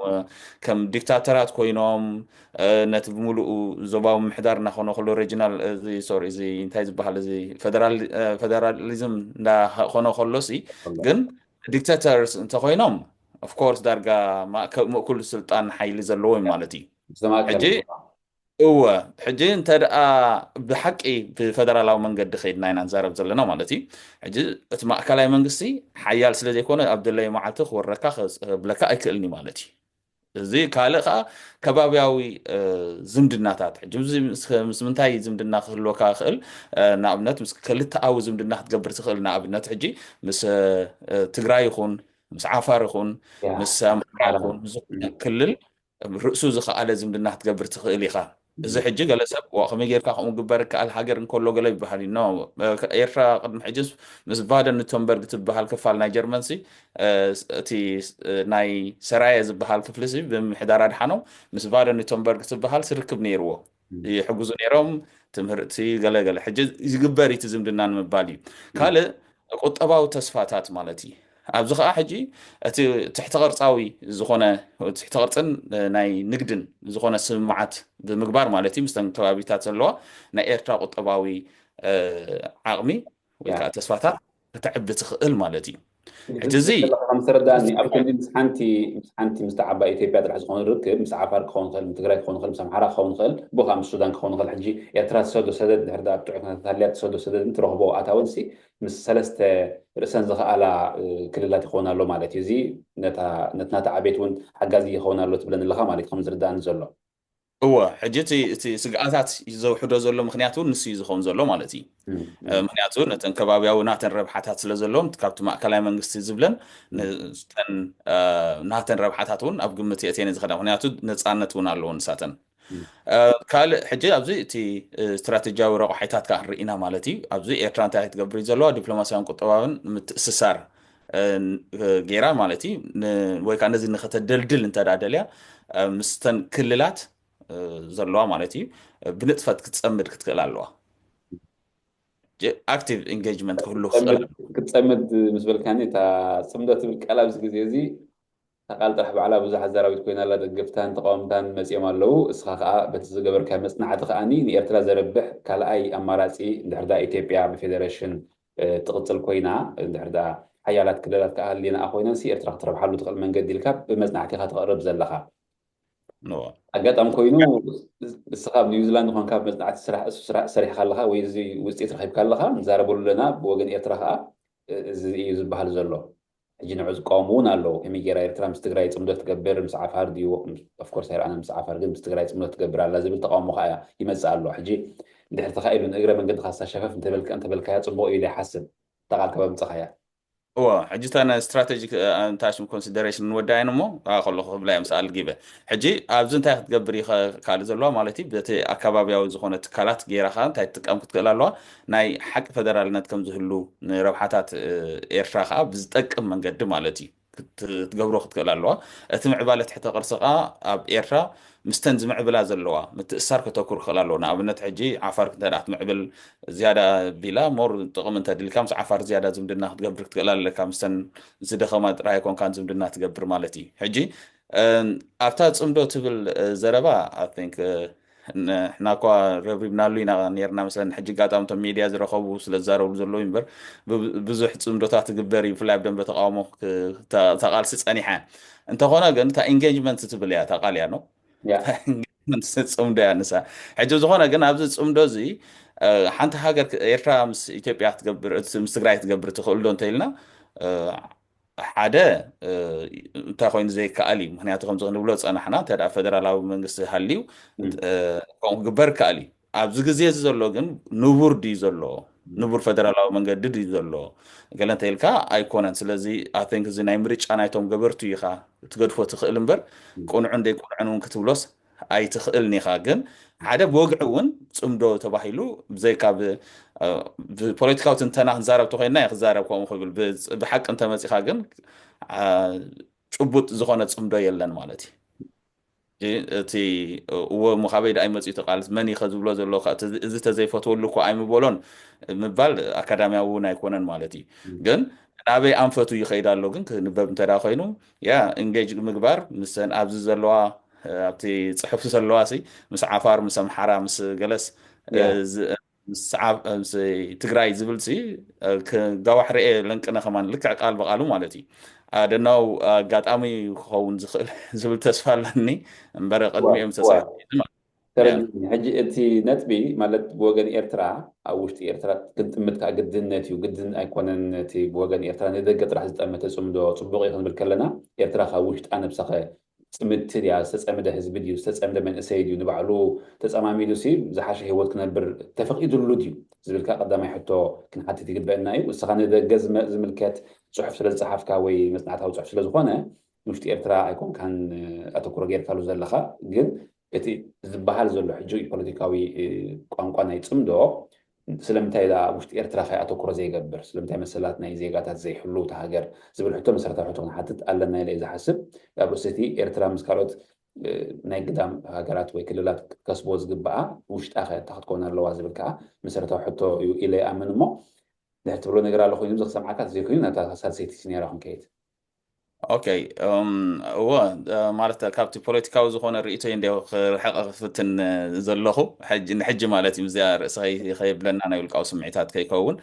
ከም ዲክታተራት ኮይኖም ነቲ ብምሉኡ ዞባዊ ምሕዳር እናኾነ ከሎ ሬጂናል ሶሪ እዚ እንታይ ዝበሃል እዚ ፈደራሊዝም እንዳኾነ ከሎ ሲ ግን ዲክታተርስ እንተኮይኖም ኦፍኮርስ ዳርጋ ምእኩል ስልጣን ሓይሊ ዘለዎም ማለት እዩ። ሕጂ እወ ሕጂ እንተ ደኣ ብሓቂ ብፈደራላዊ መንገዲ ከይድና ኢና ንዛረብ ዘለና ማለት እዩ። ሕጂ እቲ ማእከላይ መንግስቲ ሓያል ስለ ዘይኮነ ኣብ ደለየ መዓልቲ ክወረካ ክብለካ ኣይክእልኒ ማለት እዩ። እዚ ካልእ ከዓ ከባቢያዊ ዝምድናታት ሕጂ ምስ ምንታይ ዝምድና ክህልወካ ክእል ንኣብነት ምስ ክልተኣዊ ዝምድና ክትገብር ትኽእል ንኣብነት ሕጂ ምስ ትግራይ ይኹን ምስ ዓፋር ይኹን ምስ ኣምሓራ ይኹን ምስ ክልል ርእሱ ዝኸኣለ ዝምድና ክትገብር ትኽእል ኢኻ። እዚ ሕጂ ገለ ሰብ ዋ ከመይ ጌርካ ከምኡ ግበር ይከኣል ሃገር እንከሎ ገለ ይበሃል እዩ። ኖ ኤርትራ ቅድሚ ሕጅስ ምስ ቫደን ኑተንበርግ ትበሃል ክፋል ናይ ጀርመንሲ እቲ ናይ ሰራየ ዝበሃል ክፍሊ ሲ ብምሕዳር ኣድሓኖም ምስ ቫደን ኑተንበርግ ትበሃል ስርክብ ነይርዎ ይሕግዙ ነይሮም። ትምህርቲ ገለ ገለ ሕጂ ይግበር እቲ ዝምድና ንምባል እዩ። ካልእ ቁጠባዊ ተስፋታት ማለት እዩ። ኣብዚ ከዓ ሕጂ እቲ ትሕተ ቅርፃዊ ዝኾነ ትሕተ ቅርፅን ናይ ንግድን ዝኾነ ስምምዓት ብምግባር ማለት እዩ ምስተን ከባቢታት ዘለዋ ናይ ኤርትራ ቁጠባዊ ዓቕሚ ወይ ከዓ ተስፋታት ከተዕቢ ትኽእል ማለት እዩ። ሕጂ እዚ ከም ዝተረዳእኒ ኣብ ክንዲ ምስ ሓንቲ ምስ ሓንቲ ምስ ዓባይ ኢትዮጵያ ጥራሕ ዝኾነ ርክብ ምስ ዓፋር ክኸውን ይኽእል፣ ትግራይ ክኸውን ይኽእል፣ ምስ ኣምሓራ ክኸውን ይኽእል፣ ብኡ ከዓ ምስ ሱዳን ክኸውን ይኽእል። ሕጂ ኤርትራ ትሰዶ ሰደድ ድሕር ኣብ ጥዑይ ኩነታት ሃልያ ትሰዶ ሰደድን ትረኽቦ ኣታውን ሲ ምስ ሰለስተ ርእሰን ዝኸኣላ ክልላት ይኸውን ኣሎ ማለት እዩ። እዚ ነቲ ናተይ ዕቤት እውን ሓጋዚ ይኸውን ኣሎ ትብለኒ ኣለኻ ማለት እዩ ከም ዝርዳእኒ ዘሎ። እወ ሕጂ እቲ እቲ ስግኣታት ዘውሕዶ ዘሎ ምክንያት እውን ንሱ እዩ ዝኸውን ዘሎ ማለት እዩ። ምክንያቱ ነተን ከባቢያዊ ናተን ረብሓታት ስለ ዘለዎም ካብቲ ማእከላይ መንግስቲ ዝብለን ናተን ረብሓታት እውን ኣብ ግምት የእትየን ዝኸዳ ምክንያቱ ነፃነት እውን ኣለዎ ንሳተን። ካልእ ሕጂ ኣብዚ እቲ ስትራቴጂያዊ ረቑሒታት ከዓ ንርኢ ኢና ማለት እዩ። ኣብዚ ኤርትራ እንታይ ክትገብር እዩ ዘለዋ ዲፕሎማስያውን ቁጠባውን ምትእስሳር ገይራ ማለት እዩ። ወይ ከዓ ነዚ ንከተደልድል እንተዳ ደልያ ምስተን ክልላት ዘለዋ ማለት እዩ ብንጥፈት ክትፀምድ ክትክእል ኣለዋ። ኣክቲቭ ኢንጌጅመንት ክህሉ ክትፀምድ ምስ በልካኒ እታ ፅምዶ ትብል ቃል ኣብዚ ግዜ እዚ እታ ቃል ጥራሕ ባዕላ ብዙሕ ኣዛራቢት ኮይና ኣላ። ደገፍታን ተቃወምታን መፂኦም ኣለዉ። እስኻ ከዓ በቲ ዝገበርካዮ መፅናዕቲ ከዓኒ ንኤርትራ ዘርብሕ ካልኣይ ኣማራፂ እንድሕር ዳ ኢትዮጵያ ብፌደሬሽን ትቕፅል ኮይና እንድሕር ዳ ሓያላት ክልላት ከዓ ህልየንኣ ኮይነን ሲ ኤርትራ ክትረብሓሉ ትኽእል መንገዲ ኢልካ ብመፅናዕቲ ኢኻ ተቕርብ ዘለኻ። ኣጋጣሚ ኮይኑ እስኻ ኣብ ኒውዚላንድ ንኾንካ ኣብ መፅናዕቲ ስራሕ እሱ ስራሕ ሰሪሕካ ኣለኻ ወይ እዚ ውፅኢት ረኺብካ ኣለኻ ንዛረበሉ ኣለና። ብወገን ኤርትራ ከዓ እዚ እዩ ዝበሃል ዘሎ። ሕጂ ንዑ ዝቃወሙ እውን ኣለዉ። ከመይ ገይራ ኤርትራ ምስ ትግራይ ፅምዶ ትገብር ምስ ዓፋር ድዩ? ኦፍኮርስ ኣይረኣና ምስ ዓፋር ግን ምስ ትግራይ ፅምዶ ትገብር ኣላ ዝብል ተቃውሞ ከዓ ይመፅእ ኣሎ። ሕጂ እንድሕር ተኻኢሉ ንእግረ መንገድኻ ሳሸፈፍ እንተበልካያ ፅቡቅ እዩ ኢለ ይሓስብ። እታ ቃል ካብ ኣምፀኻያ እዎ፣ ሕጂ እታ ናይ ስትራቴጂክ እንታይ ሽም ኮንሲደሬሽን ንወዳይን እሞ ከለኹ ክብላ እዮም ሰኣል ጊበ። ሕጂ ኣብዚ እንታይ ክትገብር ይኸ ካልእ ዘለዋ ማለት እዩ። በቲ ኣካባቢያዊ ዝኾነ ትካላት ገይራ ከዓ እንታይ ትጥቀም ክትክእል ኣለዋ። ናይ ሓቂ ፈደራልነት ከም ዝህሉ ንረብሓታት ኤርትራ ከዓ ብዝጠቅም መንገዲ ማለት እዩ ክትገብሮ ክትክእል ኣለዋ። እቲ ምዕባለ ትሕተ ቅርሲ ከዓ ኣብ ኤርትራ ምስተን ዝምዕብላ ዘለዋ ምትእሳር ከተኩር ክኽእል ኣለዎ። ንኣብነት ሕጂ ዓፋር እንተ ክትምዕብል ዝያዳ ቢላ ሞር ጥቕሚ እንተድልካ ምስ ዓፋር ዝያዳ ዝምድና ክትገብር ክትክእል ኣለካ። ምስተን ዝደኸማ ጥራይ ኣይኮንካን ዝምድና ትገብር ማለት እዩ። ሕጂ ኣብታ ፅምዶ ትብል ዘረባ ንሕና እኳ ረብሪብናሉ ኢና ነርና መስለኒ። ሕጂ ኣጋጣሚ እቶም ሚድያ ዝረኸቡ ስለ ዝዛረብሉ ዘለዉ እምበር ብዙሕ ፅምዶታት ትግበር እዩ፣ ብፍላይ ኣብ ደንበ ተቃውሞ ተቃልሲ ፀኒሓ። እንተኾነ ግን እታ ኢንጌጅመንት ትብል እያ፣ እታ ቃል እያ ነው ጽምዶ እያ ንሳ። ሕጂ ዝኾነ ግን ኣብዚ ፅምዶ እዚ ሓንቲ ሃገር ኤርትራ ምስ ኢትዮጵያ ክትገብር ምስ ትግራይ ክትገብር ትኽእል ዶ እንተኢልና ሓደ እንታይ ኮይኑ ዘይከኣል እዩ። ምክንያቱ ከምዚ ክንብሎ ዝፀናሕና እንተ ፈደራላዊ መንግስቲ ሃልዩ ከምኡ ክግበር ይከኣል እዩ። ኣብዚ ግዜ እዚ ዘሎ ግን ንቡር ድዩ ዘሎ? ንቡር ፈደራላዊ መንገዲ ድዩ ዘሎ? ገለ እንተ ኢልካ ኣይኮነን። ስለዚ ኣንክ እዚ ናይ ምርጫ ናይቶም ገበርቱ ኢኻ ትገድፎ ትኽእል እምበር ቅኑዕን ዘይቅኑዕን እውን ክትብሎስ ኣይትኽእልን ኢኻ። ግን ሓደ ብወግዒ እውን ፅምዶ ተባሂሉ ብዘይካ ብፖለቲካዊ ትንተና ክንዛረብ ተኮይንና ክዛረብ ከምኡ ክብል ብሓቂ እንተመፂኻ ግን ጭቡጥ ዝኾነ ፅምዶ የለን ማለት እዩ። እቲ እዎ እሞ ካበይ ደኣ ይመፅኡ እቲ ቃል መን ኢኸ ዝብሎ ዘሎ እዚ ተዘይፈትወሉ እኮ ኣይምበሎን ምባል ኣካዳሚያዊ እውን ኣይኮነን ማለት እዩ። ግን ናበይ ኣንፈቱ ይኸይድ ኣሎ ግን ክንበብ እንተ ኮይኑ ያ ኢንጌጅ ምግባር ምሰን ኣብዚ ዘለዋ ኣብቲ ፅሑፍ ዘለዋ ሲ ምስ ዓፋር ምስ ኣምሓራ ምስ ገለስ ምስ ትግራይ ዝብል ሲ ክጋዋሕ ርኤ ለንቅነ ከማን ልክዕ ቃል ብቃሉ ማለት እዩ። ኣደናው ኣጋጣሚ ክኸውን ዝኽእል ዝብል ተስፋ ኣለኒ እምበረ ቅድሚኦም ተሳሒቡ ማለት እዩ። ተረዲእኒ። ሕጂ እቲ ነጥቢ ማለት ብወገን ኤርትራ ኣብ ውሽጢ ኤርትራ ክንጥምት ከዓ ግድነት እዩ። ግድን ኣይኮነን እቲ ብወገን ኤርትራ ንደገ ጥራሕ ዝጠመተ ጽምዶ ጽቡቕ እዩ ክንብል ከለና ኤርትራ ካብ ውሽጣ ነብሳ ከ ጽምድቲ ድያ? ዝተጸምደ ህዝቢ ድዩ? ዝተጸምደ መንእሰይ ድዩ? ንባዕሉ ተጸማሚዱ ሲ ዝሓሸ ህይወት ክነብር ተፈቒዱሉ ድዩ? ዝብል ከዓ ቀዳማይ ሕቶ ክንሓትት ይግበአና እዩ። ንስኻ ንደገ ዝመ- ዝምልከት ጽሑፍ ስለ ዝጸሓፍካ ወይ መጽናዕታዊ ጽሑፍ ስለ ዝኾነ ንውሽጢ ኤርትራ ኣይኮንካን ኣተኩሮ ጌርካሉ ዘለኻ ግን እቲ ዝበሃል ዘሎ ሕጂ ፖለቲካዊ ቋንቋ ናይ ፅምዶ ስለምንታይ ኣብ ውሽጢ ኤርትራ ከ ኣተኩሮ ዘይገብር ስለምንታይ መሰላት ናይ ዜጋታት ዘይሕሉ እቲ ሃገር ዝብል ሕቶ መሰረታዊ ሕቶ ክንሓትት ኣለና ኢለ ዝሓስብ ኣብ ርእሲ እቲ ኤርትራ ምስ ካልኦት ናይ ግዳም ሃገራት ወይ ክልላት ከስቦ ዝግበኣ ውሽጣ ከ እንታይ ክትከውን ኣለዋ ዝብል ከዓ መሰረታዊ ሕቶ እዩ ኢለ ይኣምን እሞ ድሕር ትብሎ ነገር ኣሎ ኮይኑ ዝክሰምዓካ ዘይኮይኑ ናብታ ሳልሰይቲ ሲኔራ ክንከይድ ኦኬ እወ ማለት ካብቲ ፖለቲካዊ ዝኾነ ርእቶ እንዲ ክርሕቀ ክፍትን ዘለኹ ንሕጂ ማለት እዩ እዚኣ ርእሲ ከይብለና ናይ ውልቃዊ ስምዒታት ከይከውን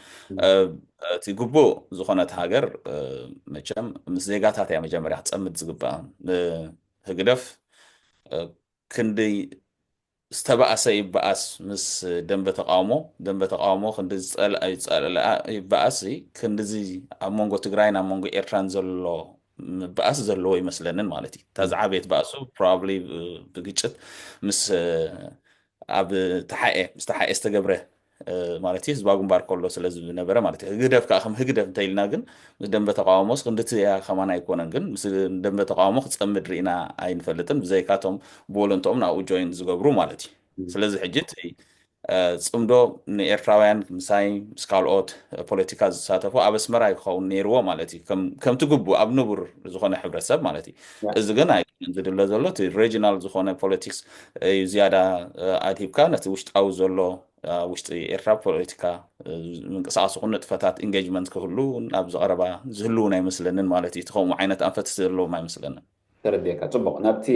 እቲ ግቡእ ዝኾነት ሃገር መቸም ምስ ዜጋታት እያ መጀመርያ ክፀምድ ዝግባእ ህግደፍ ክንዲ ዝተባእሰ ይበኣስ ምስ ደንበ ተቃውሞ ደንበ ተቃውሞ ክንዲ ዝፀልአ ይፀልአ ይበኣስ ክንዲዚ ኣብ መንጎ ትግራይን ኣብ መንጎ ኤርትራን ዘሎ ምበኣስ ዘለዎ ይመስለንን ማለት እዩ። እታ ዝዓበየት ባእሱ ፕሮባብሊ ብግጭት ምስ ኣብ ተሓኤ ምስ ተሓኤ ዝተገብረ ማለት እዩ ህዝባዊ ግንባር ከሎ ስለ ዝነበረ ማለት እዩ። ህግደፍ ከዓ ከም ህግደፍ እንተኢልና ግን ምስ ደንበ ተቃውሞስ ክንድቲ እያ ከማን ኣይኮነን ግን ምስ ደንበ ተቃውሞ ክፀምድ ርኢና ኣይንፈልጥን ብዘይካቶም ብወለንትኦም ናብኡ ጆይን ዝገብሩ ማለት እዩ። ስለዚ ሕጂ እቲ ፅምዶ ንኤርትራውያን ምሳይ ምስ ካልኦት ፖለቲካ ዝሳተፉ ኣብ ኣስመራ ክኸውን ነይርዎ ማለት እዩ። ከምቲ ግቡእ ኣብ ንቡር ዝኾነ ሕብረተሰብ ማለት እዩ። እዚ ግን ኣይኮነን ዝድለ ዘሎ እቲ ሬጂናል ዝኾነ ፖለቲክስ እዩ ዝያዳ ኣድሂብካ ነቲ ውሽጣዊ ዘሎ ውሽጢ ኤርትራ ፖለቲካ ምንቅስቃስ ይኹን ንጥፈታት ኢንጌጅመንት ክህሉ ኣብ ዝቐረባ ዝህልውን ኣይመስለንን ማለት እዩ። እቲ ከምኡ ዓይነት ኣንፈት ዘለዎም ኣይመስለንን። ተረዲእካ ፅቡቕ ናብቲ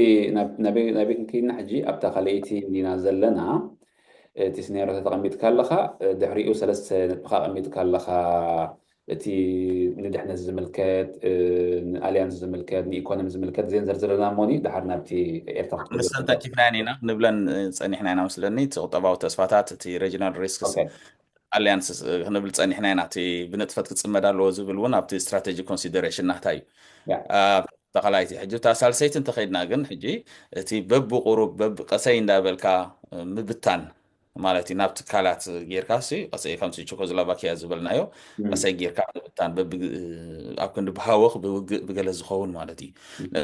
ናበይ ክንከይድና ሕጂ ኣብታ ካልኣይቲ እንዲና ዘለና እቲ ስኔሮ ተቐሚጥካ ኣለኻ ድሕሪኡ ሰለስተ ነጥብኻ ኣቐሚጥካ ኣለኻ እቲ ንድሕነት ዝምልከት ንኣልያንስ ዝምልከት ንኢኮኖሚ ዝምልከት ዜን ዘርዝረና ሞኒ ድሓር ናብቲ ኤርትራ ክትከይድ ንሰን ተለካ። ተኪፍናየን ኢና ንብለን ጸኒሕና ኢና መስለኒ እቲ ቁጠባዊ ተስፋታት እቲ ሬጂናል ሪስክስ ኦኬ። ኣሊያንስ ክንብል ጸኒሕና ኢና እቲ ብንጥፈት ክጽመድ ኣለዎ ዝብል እውን ኣብቲ ስትራቴጂ ኮንሲደሬሽን ናህታ እዩ ያ። ተኻላይቲ ሕጂ እታ ሳልሰይቲ እንተኸይድና ግን ሕጂ እቲ በብቁሩብ በብቀሰይ እንዳበልካ ምብታን ማለት እዩ። ናብ ትካላት ጌርካ ሲ ቀስ ከምቲ ቸኮስሎቫኪያ ዝበልናዮ ቀሳይ ጌርካ ምብታን በብ ኣብ ክንዲ ብሃወኽ ብውግእ ብገለ ዝኸውን ማለት እዩ።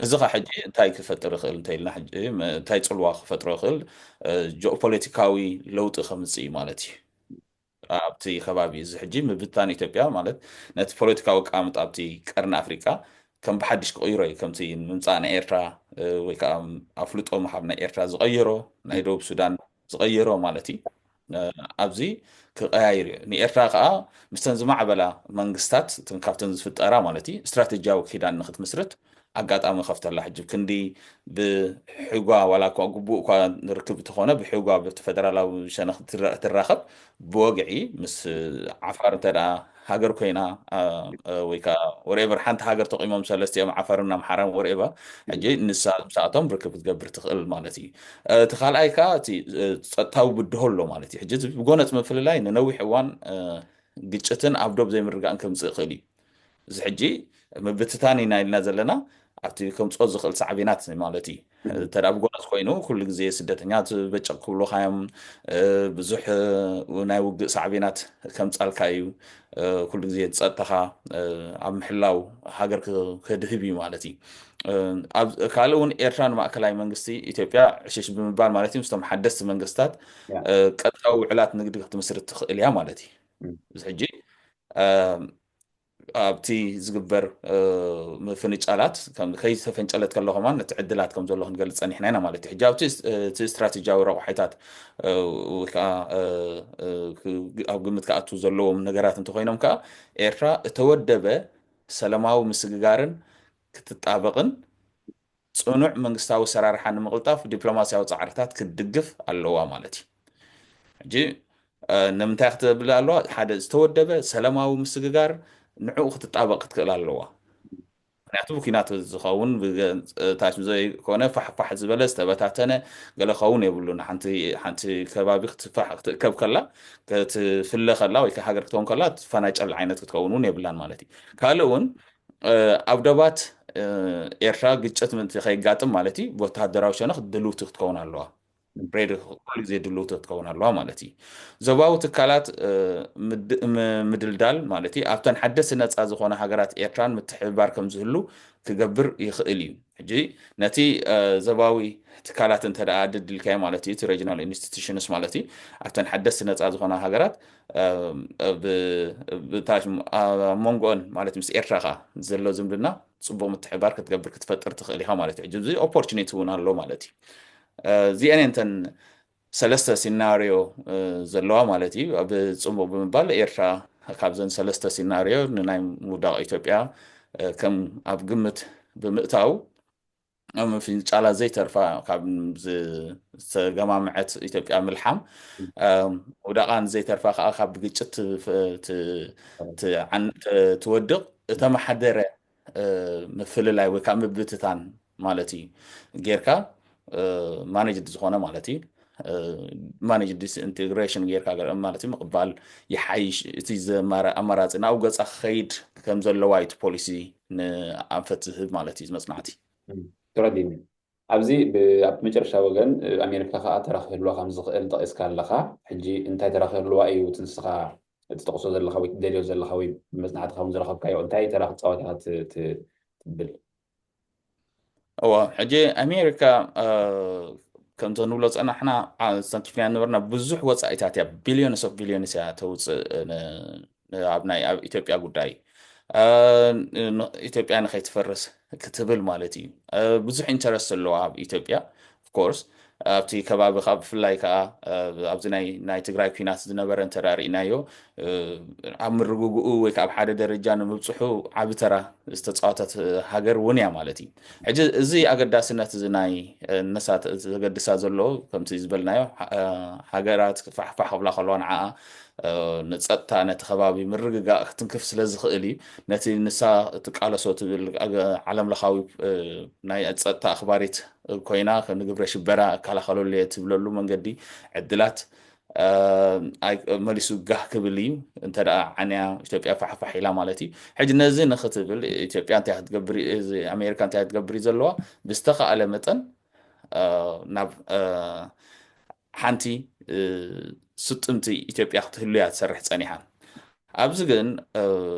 እዚ ኸ ሕጂ እንታይ ክፈጥር ይኽእል እንተ ኢልና ሕጂ እንታይ ጽልዋ ክፈጥሮ ይኽእል? ጂኦፖለቲካዊ ለውጢ ከምጽእ እዩ ማለት እዩ። ኣብቲ ከባቢ እዚ ሕጂ ምብታን ኢትዮጵያ ማለት ነቲ ፖለቲካዊ ኣቀማምጣ ኣብቲ ቀርኒ ኣፍሪቃ ከም ብሓድሽ ክቕይሮ እዩ። ከምቲ ምምፃእ ናይ ኤርትራ ወይ ከዓ ኣፍልጦ ምሃብ ናይ ኤርትራ ዝቐየሮ ናይ ደቡብ ሱዳን ዝቐየሮ ማለት እዩ። ኣብዚ ክቐያይር እዩ። ንኤርትራ ከዓ ምስተን ዝማዕበላ መንግስታት እተን ካብተን ዝፍጠራ ማለት እዩ ስትራቴጂያዊ ኪዳን ንክትምስርት ኣጋጣሚ ከፍተላ። ሕጂ ክንዲ ብሕጓ ዋላ እኳ ግቡእ እኳ ንርክብ እንተኾነ ብሕጓ በቲ ፈደራላዊ ሸነኽ ትራ- ትራኸብ ብወግዒ ምስ ዓፋር እንተ ደኣ ሃገር ኮይና ኣ- ኣ- ወይ ከዓ ወሬቨር ሓንቲ ሃገር ተቂሞም ሰለስቲኦም ዓፋርን ኣምሓራን ወሬቨር ሕጂ ንሳ ምሳኣቶም ርክብ ክትገብር ትኽእል ማለት እዩ። እቲ ካልኣይ ከዓ እቲ እ፣ ጸጥታዊ ብድሆ ኣሎ ማለት እዩ። ሕጂ እዚ ብጎነጽ ምፍልላይ ንነዊሕ እዋን እ፣ ግጭትን ኣብ ዶብ ዘይምርጋእን ከምጽእ ይኽእል እዩ። እዚ ሕጂ ምብትታን ኢና ኢልና ዘለና ኣብቲ ከምፅኦ ዝኽእል ሳዕቤናት ማለት እዩ። እንተ ደኣ ብጎነጽ ኮይኑ ኩሉ ግዜ ስደተኛት በጨቕ ክብሉኻ እዮም። ብዙሕ ናይ ውግእ ሳዕቤናት ከምጻልካ እዩ። ኩሉ ግዜ ጸጥታኻ ኣብ ምሕላው ሃገር ከድህብ እዩ ማለት እዩ። ካልእ እውን ኤርትራ ንማእከላይ መንግስቲ ኢትዮጵያ ዕሽሽ ብምባል ማለት እዩ ምስቶም ሓደስቲ መንግስታት ቀጥታዊ ውዕላት ንግዲ ክትምስርት ትኽእል እያ ማለት እዩ። እዚ ሕጂ ኣብቲ ዝግበር ምፍንጫላት ከይተፈንጨለት ከሎ ከማን እቲ ዕድላት ከም ዘሎ ክንገልፅ ፀኒሕና ኢና ማለት እዩ። ሕጂ ኣብቲ እቲ ስትራቴጂያዊ ረቑሒታት ወይ ከዓ ኣብ ግምት ክኣቱ ዘለዎም ነገራት እንተኮይኖም ከዓ ኤርትራ እተወደበ ሰለማዊ ምስግጋርን ክትጣበቕን ፅኑዕ መንግስታዊ ኣሰራርሓ ንምቕልጣፍ ዲፕሎማሲያዊ ፃዕርታት ክትድግፍ ኣለዋ ማለት እዩ። ሕጂ ንምንታይ ክትብል ኣለዋ? ሓደ ዝተወደበ ሰላማዊ ምስግጋር ንዕኡ ክትጣበቕ ክትክእል ኣለዋ። ምክንያቱ ብኩናት ዝኸውን ታች ዘይኮነ ፋሕፋሕ ዝበለ ዝተበታተነ ገለ ክኸውን የብሉን። ሓንቲ ከባቢ ክትፋሕ ክትእከብ ከላ ክትፍለ ከላ ወይ ሃገር ክትከውን ከላ ትፈናጨል ዓይነት ክትከውን እውን የብላን ማለት እዩ። ካልእ እውን ኣብ ደባት ኤርትራ ግጭት ምእንቲ ከይጋጥም ማለት እዩ ወተሃደራዊ ሸነኽ ድልውቲ ክትከውን ኣለዋ። ሬድ ኩሉ ግዜ ድልውቲ ክትከውን ኣለዋ ማለት እዩ። ዞባዊ ትካላት ምድልዳል ማለት እዩ ኣብተን ሓደስቲ ነፃ ዝኾነ ሃገራት ኤርትራን ምትሕብባር ከም ዝህሉ ክገብር ይኽእል እዩ። ሕጂ ነቲ ዞባዊ ትካላት እንተ ደኣ ድልድልካዮ ማለት እዩ እቲ ሬጂናል ኢንስቲቱሽንስ ማለት እዩ ኣብተን ሓደስቲ ነፃ ዝኾና ሃገራት ብታች ኣብ መንጎኦን ማለት ምስ ኤርትራ ከዓ ዘሎ ዝምድና ፅቡቅ ምትሕባር ክትገብር ክትፈጥር ትኽእል ኢኻ ማለት እዩ። እዚ ኦፖርቹኒቲ እውን ኣሎ ማለት እዩ። እዚአን እንተን ሰለስተ ሲናሪዮ ዘለዋ ማለት እዩ። ብፅቡቅ ብምባል ኤርትራ ካብዘን ሰለስተ ሲናሪዮ ንናይ ምውዳቕ ኢትዮጵያ ከም ኣብ ግምት ብምእታው ምፍንጫላ ዘይተርፋ ካብ ዝተገማምዐት ኢትዮጵያ ምልሓም ውዳቓን ዘይተርፋ ከዓ ካብ ግጭት ትወድቕ እተመሓደረ ምፍልላይ ወይ ከዓ ምብትታን ማለት እዩ ጌርካ ማኔጅድ ዝኾነ ማለት እዩ። ማኔጅ ዲስኢንቴግሬሽን ጌርካ ማለት እዩ ምቕባል ይሓይሽ። እቲ ኣማራፂ ናብኡ ገፃ ክኸይድ ከም ዘለዋ እዩ እቲ ፖሊሲ ንኣንፈት ዝህብ ማለት እዩ መፅናዕቲ። ተረዲኒ። ኣብዚ ኣብ መጨረሻ ወገን ኣሜሪካ ከዓ ተራ ክህልዋ ከም ዝኽእል ጠቂስካ ኣለካ። ሕጂ እንታይ ተራ ክህልዋ እዩ እቲ ንስኻ ትጠቕሶ ዘለኻ ወይ ትደልዮ ዘለኻ ወይ መፅናዕትኻ እውን ዝረኸብካዮ እንታይ ተራ ክፃወት ኢኻ ትብል? እወ ሕጂ ኣሜሪካ ከምቲ ንብሎ ፀናሕና ሰንኪፍና ነበርና ብዙሕ ወፃኢታት እያ ቢሊዮንስ ኦፍ ቢሊዮንስ እያ ተውፅእ ኣብ ናይ ኣብ ኢትዮጵያ ጉዳይ ኢትዮጵያ ንከይትፈርስ ክትብል ማለት እዩ። ብዙሕ ኢንተረስት ኣለዋ ኣብ ኢትዮጵያ ኦፍኮርስ ኣብቲ ከባቢ ከዓ ብፍላይ ከዓ ኣብዚ ናይ ናይ ትግራይ ኩናት ዝነበረ እንተ ርኢናዮ ኣብ ምርግግኡ ወይ ከዓ ኣብ ሓደ ደረጃ ንምብፅሑ ዓቢ ተራ ዝተፃወተት ሃገር እውን እያ ማለት እዩ። ሕጂ እዚ ኣገዳስነት እዚ ናይ ነሳ ዘገድሳ ዘሎ ከምቲ ዝበልናዮ ሃገራት ፋሕፋሕ ክብላ ከለዋ ንዓኣ ንፀጥታ ነቲ ከባቢ ምርግጋእ ክትንክፍ ስለ ዝኽእል እዩ። ነቲ ንሳ ትቃለሶ ትብል ዓለም ለኻዊ ናይ ፀጥታ ኣኽባሪት ኮይና ንግብረ ሽበራ እከላኸለሉ እየ ትብለሉ መንገዲ ዕድላት መሊሱ ጋህ ክብል እዩ። እንተ ደኣ ዓንያ ኢትዮጵያ ፋሕፋሕ ኢላ ማለት እዩ። ሕጂ ነዚ ንክትብል ኢትዮጵያ እንታይ ክትገብር ኣሜሪካ እንታይ ክትገብር እዩ ዘለዋ? ብዝተኻእለ መጠን ናብ ሓንቲ ስጥምቲ ኢትዮጵያ ክትህሉ እያ ትሰርሕ ፀኒሓ። ኣብዚ ግን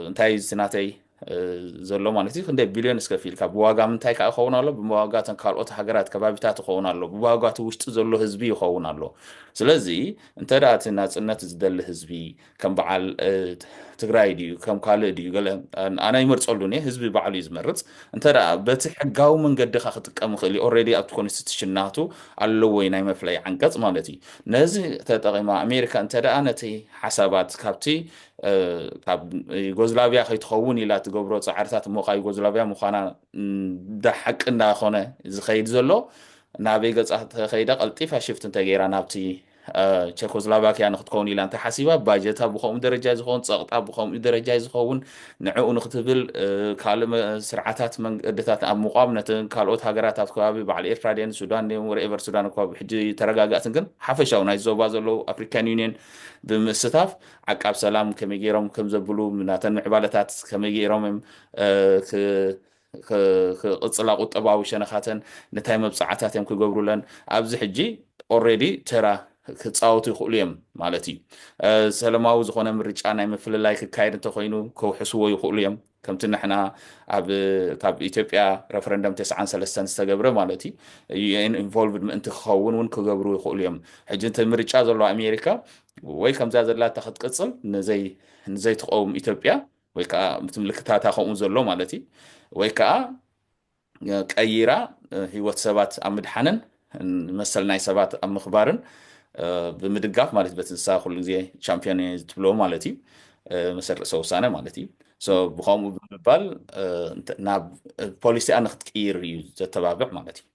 እንታይ ናተይ ዘሎ ማለት እዩ፣ ክንደይ ቢልዮን እስከፊልካ ብዋጋ ምንታይ ከዓ ይኸውን ኣሎ፣ ብዋጋ ተን ካልኦት ሃገራት ከባቢታት ይኸውን ኣሎ፣ ብዋጋ እቲ ውሽጢ ዘሎ ህዝቢ ይኸውን ኣሎ። ስለዚ እንተ እቲ ናፅነት ዝደሊ ህዝቢ ከም በዓል ትግራይ ድዩ ከም ካልእ ድዩ ገለ ኣነ ይመርፀሉ ኒ ህዝቢ ባዕሉ እዩ ዝመርፅ። እንተ በቲ ሕጋዊ መንገዲ ካ ክጥቀም ይኽእል እዩ። ኦልሬዲ ኣብቲ ኮንስቲቱሽን ናቱ ኣለዎ ናይ መፍለይ ዓንቀፅ ማለት እዩ። ነዚ ተጠቒማ ኣሜሪካ እንተ ነቲ ሓሳባት ካብቲ ካብ ዩጎዝላቪያ ከይትኸውን ኢላ ትገብሮ ፃዕርታት እሞ ካ ዩጎዝላቪያ ምዃና እንዳ ሓቂ እንዳኾነ ዝኸይድ ዘሎ ናበይ ገፃ ተኸይዳ ቀልጢፋ ሽፍት እንተገይራ ናብቲ ቸኮስላቫኪያ ንክትከውን ኢላ እንተሓሲባ ባጀታ ብከምኡ ደረጃ ዝኸውን ፀቕጣ ብከምኡ ደረጃ ዝኸውን ንዕኡ ንክትብል ካልእ ስርዓታት መንገድታት ኣብ ምቋም ነተን ካልኦት ሃገራት ኣብ ከባቢ በዓል ኤርትራ ድን ሱዳን ድን ወርኤቨር ሱዳን እኳ ሕጂ ተረጋጋእትን ግን ሓፈሻዊ ናይ ዞባ ዘለዉ ኣፍሪካን ዩኒየን ብምስታፍ ዓቃብ ሰላም ከመይ ገይሮም ከም ዘብሉ ናተን ምዕባለታት ከመይ ገይሮም እዮም ክቕፅላ ቁጠባዊ ሸነኻተን ንታይ መብፃዕታት እዮም ክገብሩለን ኣብዚ ሕጂ ኦሬዲ ተራ ክፃወቱ ይኽእሉ እዮም ማለት እዩ። ሰለማዊ ዝኾነ ምርጫ ናይ ምፍልላይ ክካየድ እንተኮይኑ ከውሕስዎ ይኽእሉ እዮም። ከምቲ ንሕና ኣብ ካብ ኢትዮጵያ ረፈረንደም ተስዓን ሰለስተን ዝተገብረ ማለት እዩ ዩኤን ኢንቮልቭድ ምእንቲ ክኸውን እውን ክገብሩ ይኽእሉ እዮም። ሕጂ እንተ ምርጫ ዘሎ ኣሜሪካ ወይ ከምዛ ዘላታ ክትቅፅል ንዘይ ንዘይትቀውም ኢትዮጵያ ወይ ከዓ እቲ ምልክታታ ከምኡ ዘሎ ማለት እዩ ወይ ከዓ ቀይራ ህይወት ሰባት ኣብ ምድሓንን መሰል ናይ ሰባት ኣብ ምኽባርን ብምድጋፍ ማለት በቲ ንሳ ኩሉ ግዜ ቻምፒዮን እየ ትብሎ ማለት እዩ መሰል ርእሰ ውሳነ ማለት እዩ። ብከምኡ ብምባል ናብ ፖሊሲኣ ንክትቅይር እዩ ዘተባብዕ ማለት እዩ።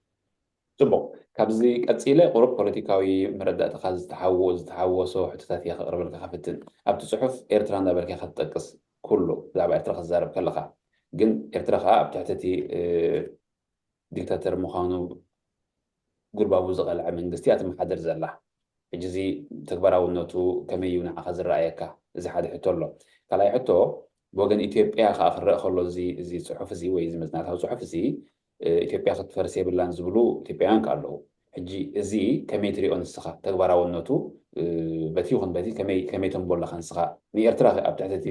ፅቡቅ፣ ካብዚ ቀፂለ ቁሩብ ፖለቲካዊ መረዳእትኻ ዝተሓወ ዝተሓወሶ ሕቶታት እየ ከቅርበልካ ከፍትን። ኣብቲ ፅሑፍ ኤርትራ እንዳበልካ ከትጠቅስ ኩሉ ብዛዕባ ኤርትራ ክትዛረብ ከለካ ግን ኤርትራ ከዓ ኣብ ትሕቲ እቲ ዲክታተር ምዃኑ ጉልባቡ ዝቐልዐ መንግስቲ እያ ትመሓደር ዘላ። ሕጂ እዚ ተግባራውነቱ ከመይ እዩ ንዓኻ ዝረኣየካ? እዚ ሓደ ሕቶ ኣሎ። ካልኣይ ሕቶ ብወገን ኢትዮጵያ ከዓ ክረአ ከሎ እዚ እዚ ፅሑፍ እዚ ወይ እዚ መፅናዕታዊ ፅሑፍ እዚ ኢትዮጵያ ክትፈርስ የብላን ዝብሉ ኢትዮጵያውያን ከዓ ኣለዉ። ሕጂ እዚ ከመይ ትሪኦ ንስኻ ተግባራውነቱ በቲ ይኹን በቲ ከመይ ተንቦ ኣለኻ ንስኻ ንኤርትራ ኣብ ትሕቲ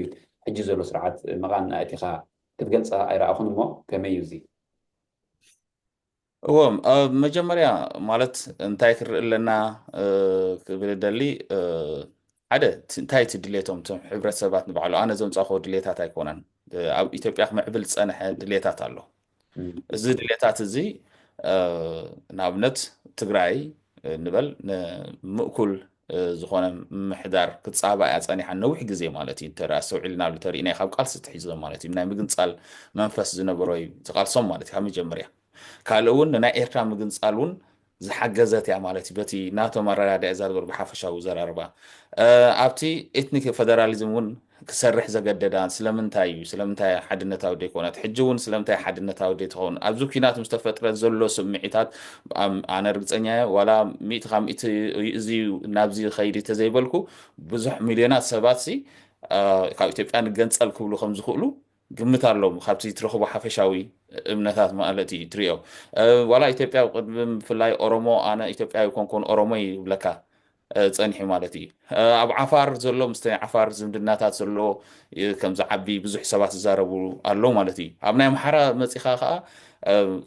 ሕጂ ዘሎ ስርዓት መቓን ኣእቲኻ ክትገልፃ ኣይረኣኹን እሞ ከመይ እዩ እዚ? እዎ መጀመርያ ማለት እንታይ ክርኢ ኣለና ክብል ደሊ ሓደ እንታይ እቲ ድሌቶም እቶም ሕብረተሰባት ንባዕሉ ኣነ ዘምፃእኮ ድሌታት ኣይኮነን። ኣብ ኢትዮጵያ ክምዕብል ዝፀንሐ ድሌታት ኣሎ። እዚ ድሌታት እዚ ንኣብነት ትግራይ ንበል ንምእኩል ዝኾነ ምሕዳር ክፃባ እያ ፀኒሓ ነዊሕ ግዜ ማለት እዩ። እንተ ኣስተውዒልናሉ ተሪእናይ ካብ ቃልሲ ትሒዞም ማለት እዩ ናይ ምግንፃል መንፈስ ዝነበሮ እዩ ዝቃልሶም ማለት እዩ ካብ መጀመርያ። ካልእ እውን ንናይ ኤርትራ ምግንፃል እውን ዝሓገዘት እያ ማለት እዩ። በቲ ናቶም ኣረዳድኣ እያ ዝዛረበ ብሓፈሻዊ ዘራርባ ኣብቲ ኤትኒክ ፌደራሊዝም እውን ክሰርሕ ዘገደዳ ስለምንታይ እዩ? ስለምንታይ ሓድነታዊ ደይኮነት? ሕጂ እውን ስለምንታይ ሓድነታዊ ደይትኸውን? ኣብዚ ኲናት ምስ ተፈጥረ ዘሎ ስምዒታት ኣነ ርግፀኛ እየ ዋላ ሚእቲ ካብ ሚእቲ እዚ ናብዚ ከይዲ ተዘይበልኩ ብዙሕ ሚልዮናት ሰባት ሲ ካብ ኢትዮጵያ ንገንፀል ክብሉ ከም ዝኽእሉ ግምት ኣለዎም ካብቲ ትረኽቦ ሓፈሻዊ እምነታት ማለት እዩ ትሪኦ ዋላ ኢትዮጵያ ቅድሚ ብፍላይ ኦሮሞ ኣነ ኢትዮጵያዊ ኮንኮን ኦሮሞ ይብለካ ፀኒሑ ማለት እዩ። ኣብ ዓፋር ዘሎ ምስ ዓፋር ዝምድናታት ዘሎ ከም ዝዓቢ ብዙሕ ሰባት ዝዛረቡ ኣሎ ማለት እዩ። ኣብ ናይ ኣምሓራ መፂኻ ከዓ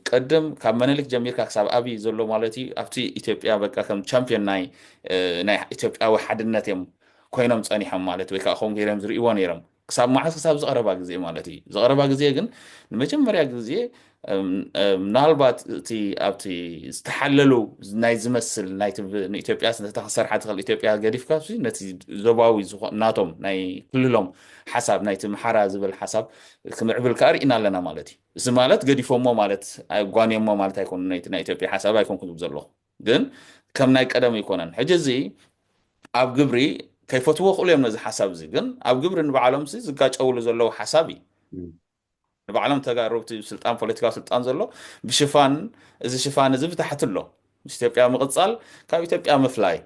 ቅድም ካብ መነሊክ ጀሚርካ ክሳብ ኣብይ ዘሎ ማለት እዩ ኣብቲ ኢትዮጵያ በቃ ከም ቻምፒዮን ናይ ናይ ኢትዮጵያዊ ሓድነት እዮም ኮይኖም ፀኒሖም ማለት ወይ ከዓ ከምኡ ገይሮም ዝርእይዎ ነይሮም ክሳብ መዓስ ክሳብ ዝቐረባ ግዜ ማለት እዩ። ዝቐረባ ግዜ ግን ንመጀመርያ ግዜ ምናልባት እቲ ኣብቲ ዝተሓለሉ ናይ ዝመስል ናይ ንኢትዮጵያ ነታ ክሰርሓ ትኽእል ኢትዮጵያ ገዲፍካ ነቲ ዞባዊ ናቶም ናይ ክልሎም ሓሳብ ናይቲ ምሓራ ዝብል ሓሳብ ክምዕብል ከዓ ርኢና ኣለና ማለት እዩ። እዚ ማለት ገዲፎሞ ማለት ጓንዮሞ ማለት ኣይኮኑ ናይ ኢትዮጵያ ሓሳብ ኣይኮንኩ ዝብ ዘለኹ ግን ከም ናይ ቀደም ኣይኮነን። ሕጂ እዚ ኣብ ግብሪ ከይፈትዎ ክእሉ እዮም ነዚ ሓሳብ እዚ ግን ኣብ ግብሪ ንባዕሎም ዝጋጨውሉ ዘለዉ ሓሳብ እዩ። ንባዕሎም ተጋሩብቲ ስልጣን ፖለቲካዊ ስልጣን ዘሎ ብሽፋን እዚ ሽፋን እዚ ብታሕቲ ኣሎ ምስ ኢትዮጵያ ምቕፃል ካብ ኢትዮጵያ ምፍላይ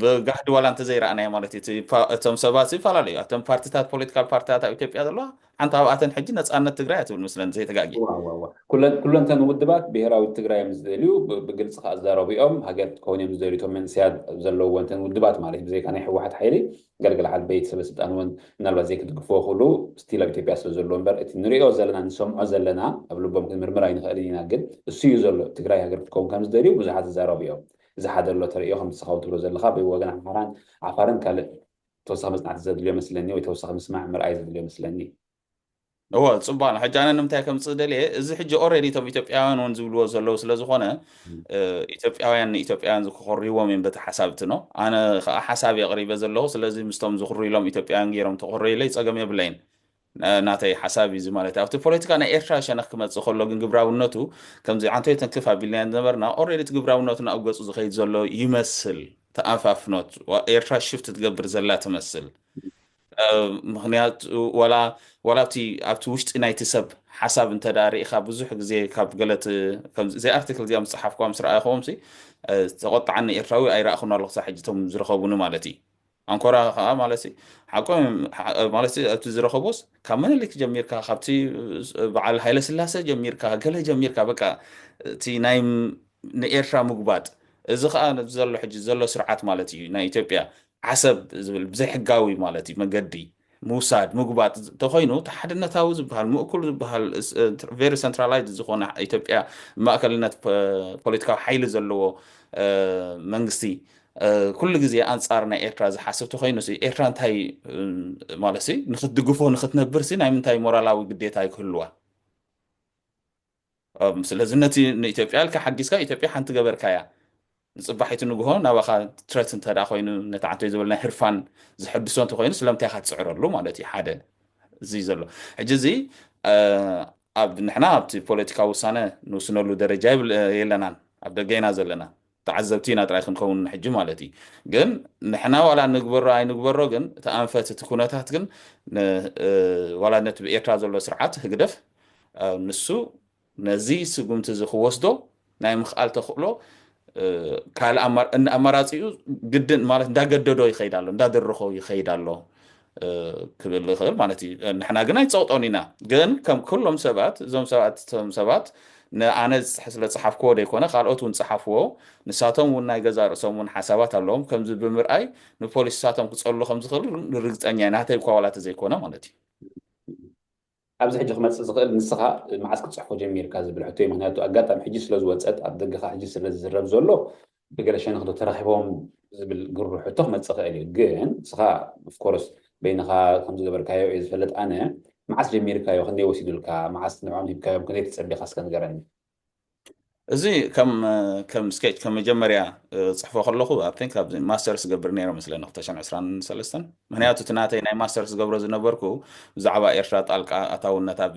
ብጋህዲ ዋላ እንተዘይረኣናዮ ማለት እዩ። እቲ ፓ-፣ እቶም ሰባት ይፈላለዩ። እቶም ፓርቲታት፣ ፖለቲካል ፓርቲታት ኣብ ኢትዮጵያ ዘለዋ ሓንቲ ኣብኣተን ሕጂ ነጻነት ትግራይ እያ ትብል መስለኒ ዘይተጋጊ። ዋ፣ ዋ፣ ዋ። ኩለን ኩለንተን ውድባት ብሄራዊ ትግራይ እዮም ዝደልዩ፣ ብ-፣ ብግልፂ ከዓ ዝዛረቡ እዮም። ሃገር ክትከውን እዮም ዝደልዩ እቶም መንስያት ዘለውዎ እንተን ውድባት ማለት እዩ። ብዘይካ ናይ ህወሓት ሓይሊ ገለገለ ሓደ በይቲ ሰበ ስልጣን እውን ምናልባት ዘይክትግፍዎ ክእሉ ስቲል ኣብ ኢትዮጵያ ስለ ዘሎ እምበር እቲ ንሪኦ ዘለና ንሰምዖ ዘለና ኣብ ልቦም ክንምርምር ኣይንኽእልን ኢና። ግን እሱ እዩ ዘሎ። ትግራይ ሃገር ክትከውን ከም ዝደልዩ ብዙሓት ዝዛረቡ እዮም። እዚ ሓደ ኣሎ ተርእዮ ከምቲ ስኻ ትብሎ ዘለኻ ብወገን ኣምሓራን ዓፋርን ካልእ ተወሳኺ መጽናዕቲ ዘድልዮ መስለኒ ወይ ተወሳኺ ምስማዕ ምርኣይ ዘድልዮ መስለኒ። እወ፣ ጽቡቕ ነው። ሕጂ ኣነ ንምንታይ ከምጽእ ደልየ፣ እዚ ሕጂ ኦልሬዲ እቶም ኢትዮጵያውያን እውን ዝብልዎ ዘለዉ ስለ ዝኾነ፣ እ፣ ኢትዮጵያውያን ንኢትዮጵያውያን ዝክኽርይዎም እዮም በቲ ሓሳብ እቲ ነው። ኣነ ኸኣ ሓሳብ የቕሪበ ዘለኹ፣ ስለዚ ምስቶም ዝኽርይሎም ኢትዮጵያውያን ገይሮም ተኽርይለይ ጸገም የብለይን። ና-፣ ናተይ ሓሳብ እዩ እዚ ማለት እዩ። ኣብቲ ፖለቲካ ናይ ኤርትራ ሸነኽ ክመጽእ ከሎ ግን ግብራውነቱ ከምዚ ዓንቶይ ተንክፍ ኣቢልናዮ ዝነበርና ኦልሬዲ እቲ ግብራውነቱ ናብ ገጹ ዝኸይድ ዘሎ ይመስል። ተኣፋፍኖት ዋ-፣ ኤርትራ ሽፍት ትገብር ዘላ ትመስል። እ፣ ምኽንያቱ ዋላ ዋላ ኣብቲ ኣብቲ ውሽጢ ናይቲ ሰብ ሓሳብ እንተ ደኣ ርኢኻ ብዙሕ ግዜ ካብ ገለ እቲ ከምዚ እዚኣ ኣርቲክል እዚኣ ምስ ጸሓፍኩዋ ምስ ረኣኹዎም ሲ እ፣ ዝተቖጥዓኒ ኤርትራዊ ኣይረኣኹን ኣለኹ ክሳብ ሕጂ እቶም ዝረኸቡኒ ማለት እዩ። ኣንኮራ ከኣ ማለት ሲ ሓቆም እዮም፣ ሓ-፣ ማለት ሲ ኣብቲ ዝረኸቦስ ካብ መነሊክ ጀሚርካ ካብቲ እ፣ በዓል ሃይለ ስላሰ ጀሚርካ ገለ ጀሚርካ በቃ እቲ ናይ ም-፣ ንኤርትራ ምጉባጥ እዚ ከኣ ዘሎ ሕጂ ዘሎ ስርዓት ማለት እዩ ናይ ኢትዮጵያ ዓሰብ ዝብል ብዘይሕጋዊ ማለት እዩ መገዲ ምውሳድ ምጉባጥ ተኮይኑ እቲ ሓድነታዊ ዝበሃል ምእኩል ዝበሃል ስ-፣ እ፣ ቨሪ ሰንትራላይዝድ ዝኾነ ኢትዮጵያ ማእከልነት ፖ-፣ ፖለቲካዊ ሓይሊ ዘለዎ እ፣ መንግስቲ እ፣ ኩሉ ግዜ ኣንጻር ናይ ኤርትራ ዝሓስብ ተኮይኑ ሲ ኤርትራ እንታይ እ፣ ማለት ሲ ንክትድግፎ ንክትነብር ሲ ናይ ምንታይ ሞራላዊ ግዴታ ይክህልዋ? እም፣ ስለዚ ነቲ ንኢትዮጵያ ኢልካ ሓጊዝካ ኢትዮጵያ ሓንቲ ገበርካያ። ንጽባሒቱ ንግሆ ናባኻ ትረት እንተ ደኣ ኮይኑ ነቲ ዓንቶይ ዝበልና ህርፋን ዝሕድሶ እንተኮይኑ ስለምንታይ ኢኻ ትጽዕረሉ ማለት እዩ ሓደ እዚ ዘሎ። ሕጂ እዚ እ፣ ኣብ ንሕና ኣብቲ ፖለቲካዊ ውሳነ ንውስነሉ ደረጃ ይብል የለናን። ኣብ ደገ ኢና ዘለና። ተዓዘብቲ ኢና ጥራይ ክንከውን ሕጂ ማለት እዩ። ግን ንሕና ዋላ ንግበሮ ኣይንግበሮ ግን እቲ ኣንፈት እቲ ኩነታት ግን ን-፣ እ፣ ዋላ ነቲ ብኤርትራ ዘሎ ስርዓት ህግደፍ እ፣ ንሱ ነዚ ስጉምቲ እዚ ክወስዶ ናይ ምኽኣል ተኽእሎ እ፣ ካልእ ኣማ-፣ እን-፣ ኣማራጺኡ ግድን ማለት እንዳገደዶ ይኸይድ ኣሎ እንዳደረኾ ይኸይድ ኣሎ እ፣ ክብል ይኽእል ማለት እዩ። ንሕና ግን ኣይጸቕጦን ኢና። ግን ከም ኩሎም ሰባት እዞም ሰባት እቶም ሰባት ንኣነ ዝጽሕ-፣ ስለ ጸሓፍክዎ ዘይኮነ ካልኦት እውን ጸሓፍዎ ንሳቶም እውን ናይ ገዛ ርእሶም እውን ሓሳባት ኣለዎም ከምዚ ብምርኣይ ንፖሊስሳቶም ክጸሉ ከም ዝኽእል ርግጸኛ እየ ናተይ እኳ ዋላ ተዘይኮነ ማለት እዩ። ኣብዚ ሕጂ ክመፅእ ዝኽእል ንስኻ መዓስ ክትፅሕፎ ጀሚርካ ዝብል ሕቶ እዩ። ምክንያቱ ኣጋጣሚ ሕጂ ስለ ዝወፀት ኣብ ደገኻ ሕጂ ስለ ዝዝረብ ዘሎ ብገለ ሸነኽ ዶ ተራኺቦም ዝብል ግሩህ ሕቶ ክመፅእ ይኽእል እዩ። ግን ንስኻ ኦፍኮርስ በይንኻ ከም ዝገበርካዮ እየ ዝፈልጥ ኣነ። መዓስ ጀሚርካዮ? ክንደይ ወሲዱልካ? መዓስ ንዕኦም ሂብካዮም? ክንደይ ተፀቢኻ እስከ ንገረኒ። እዚ ከም ከም ስኬች ከም መጀመርያ እ፣ ጽሕፎ ከለኹ ኣብ ቲንክ ኣብ ማስተርስ ገብር ነይረ መስለኒ ክልተ ሽሕን ዕስራን ሰለስተን። ምክንያቱ እቲ ናተይ ናይ ማስተርስ ገብሮ ዝነበርኩ ብዛዕባ ኤርትራ ጣልቃ ኣታውነት ኣብ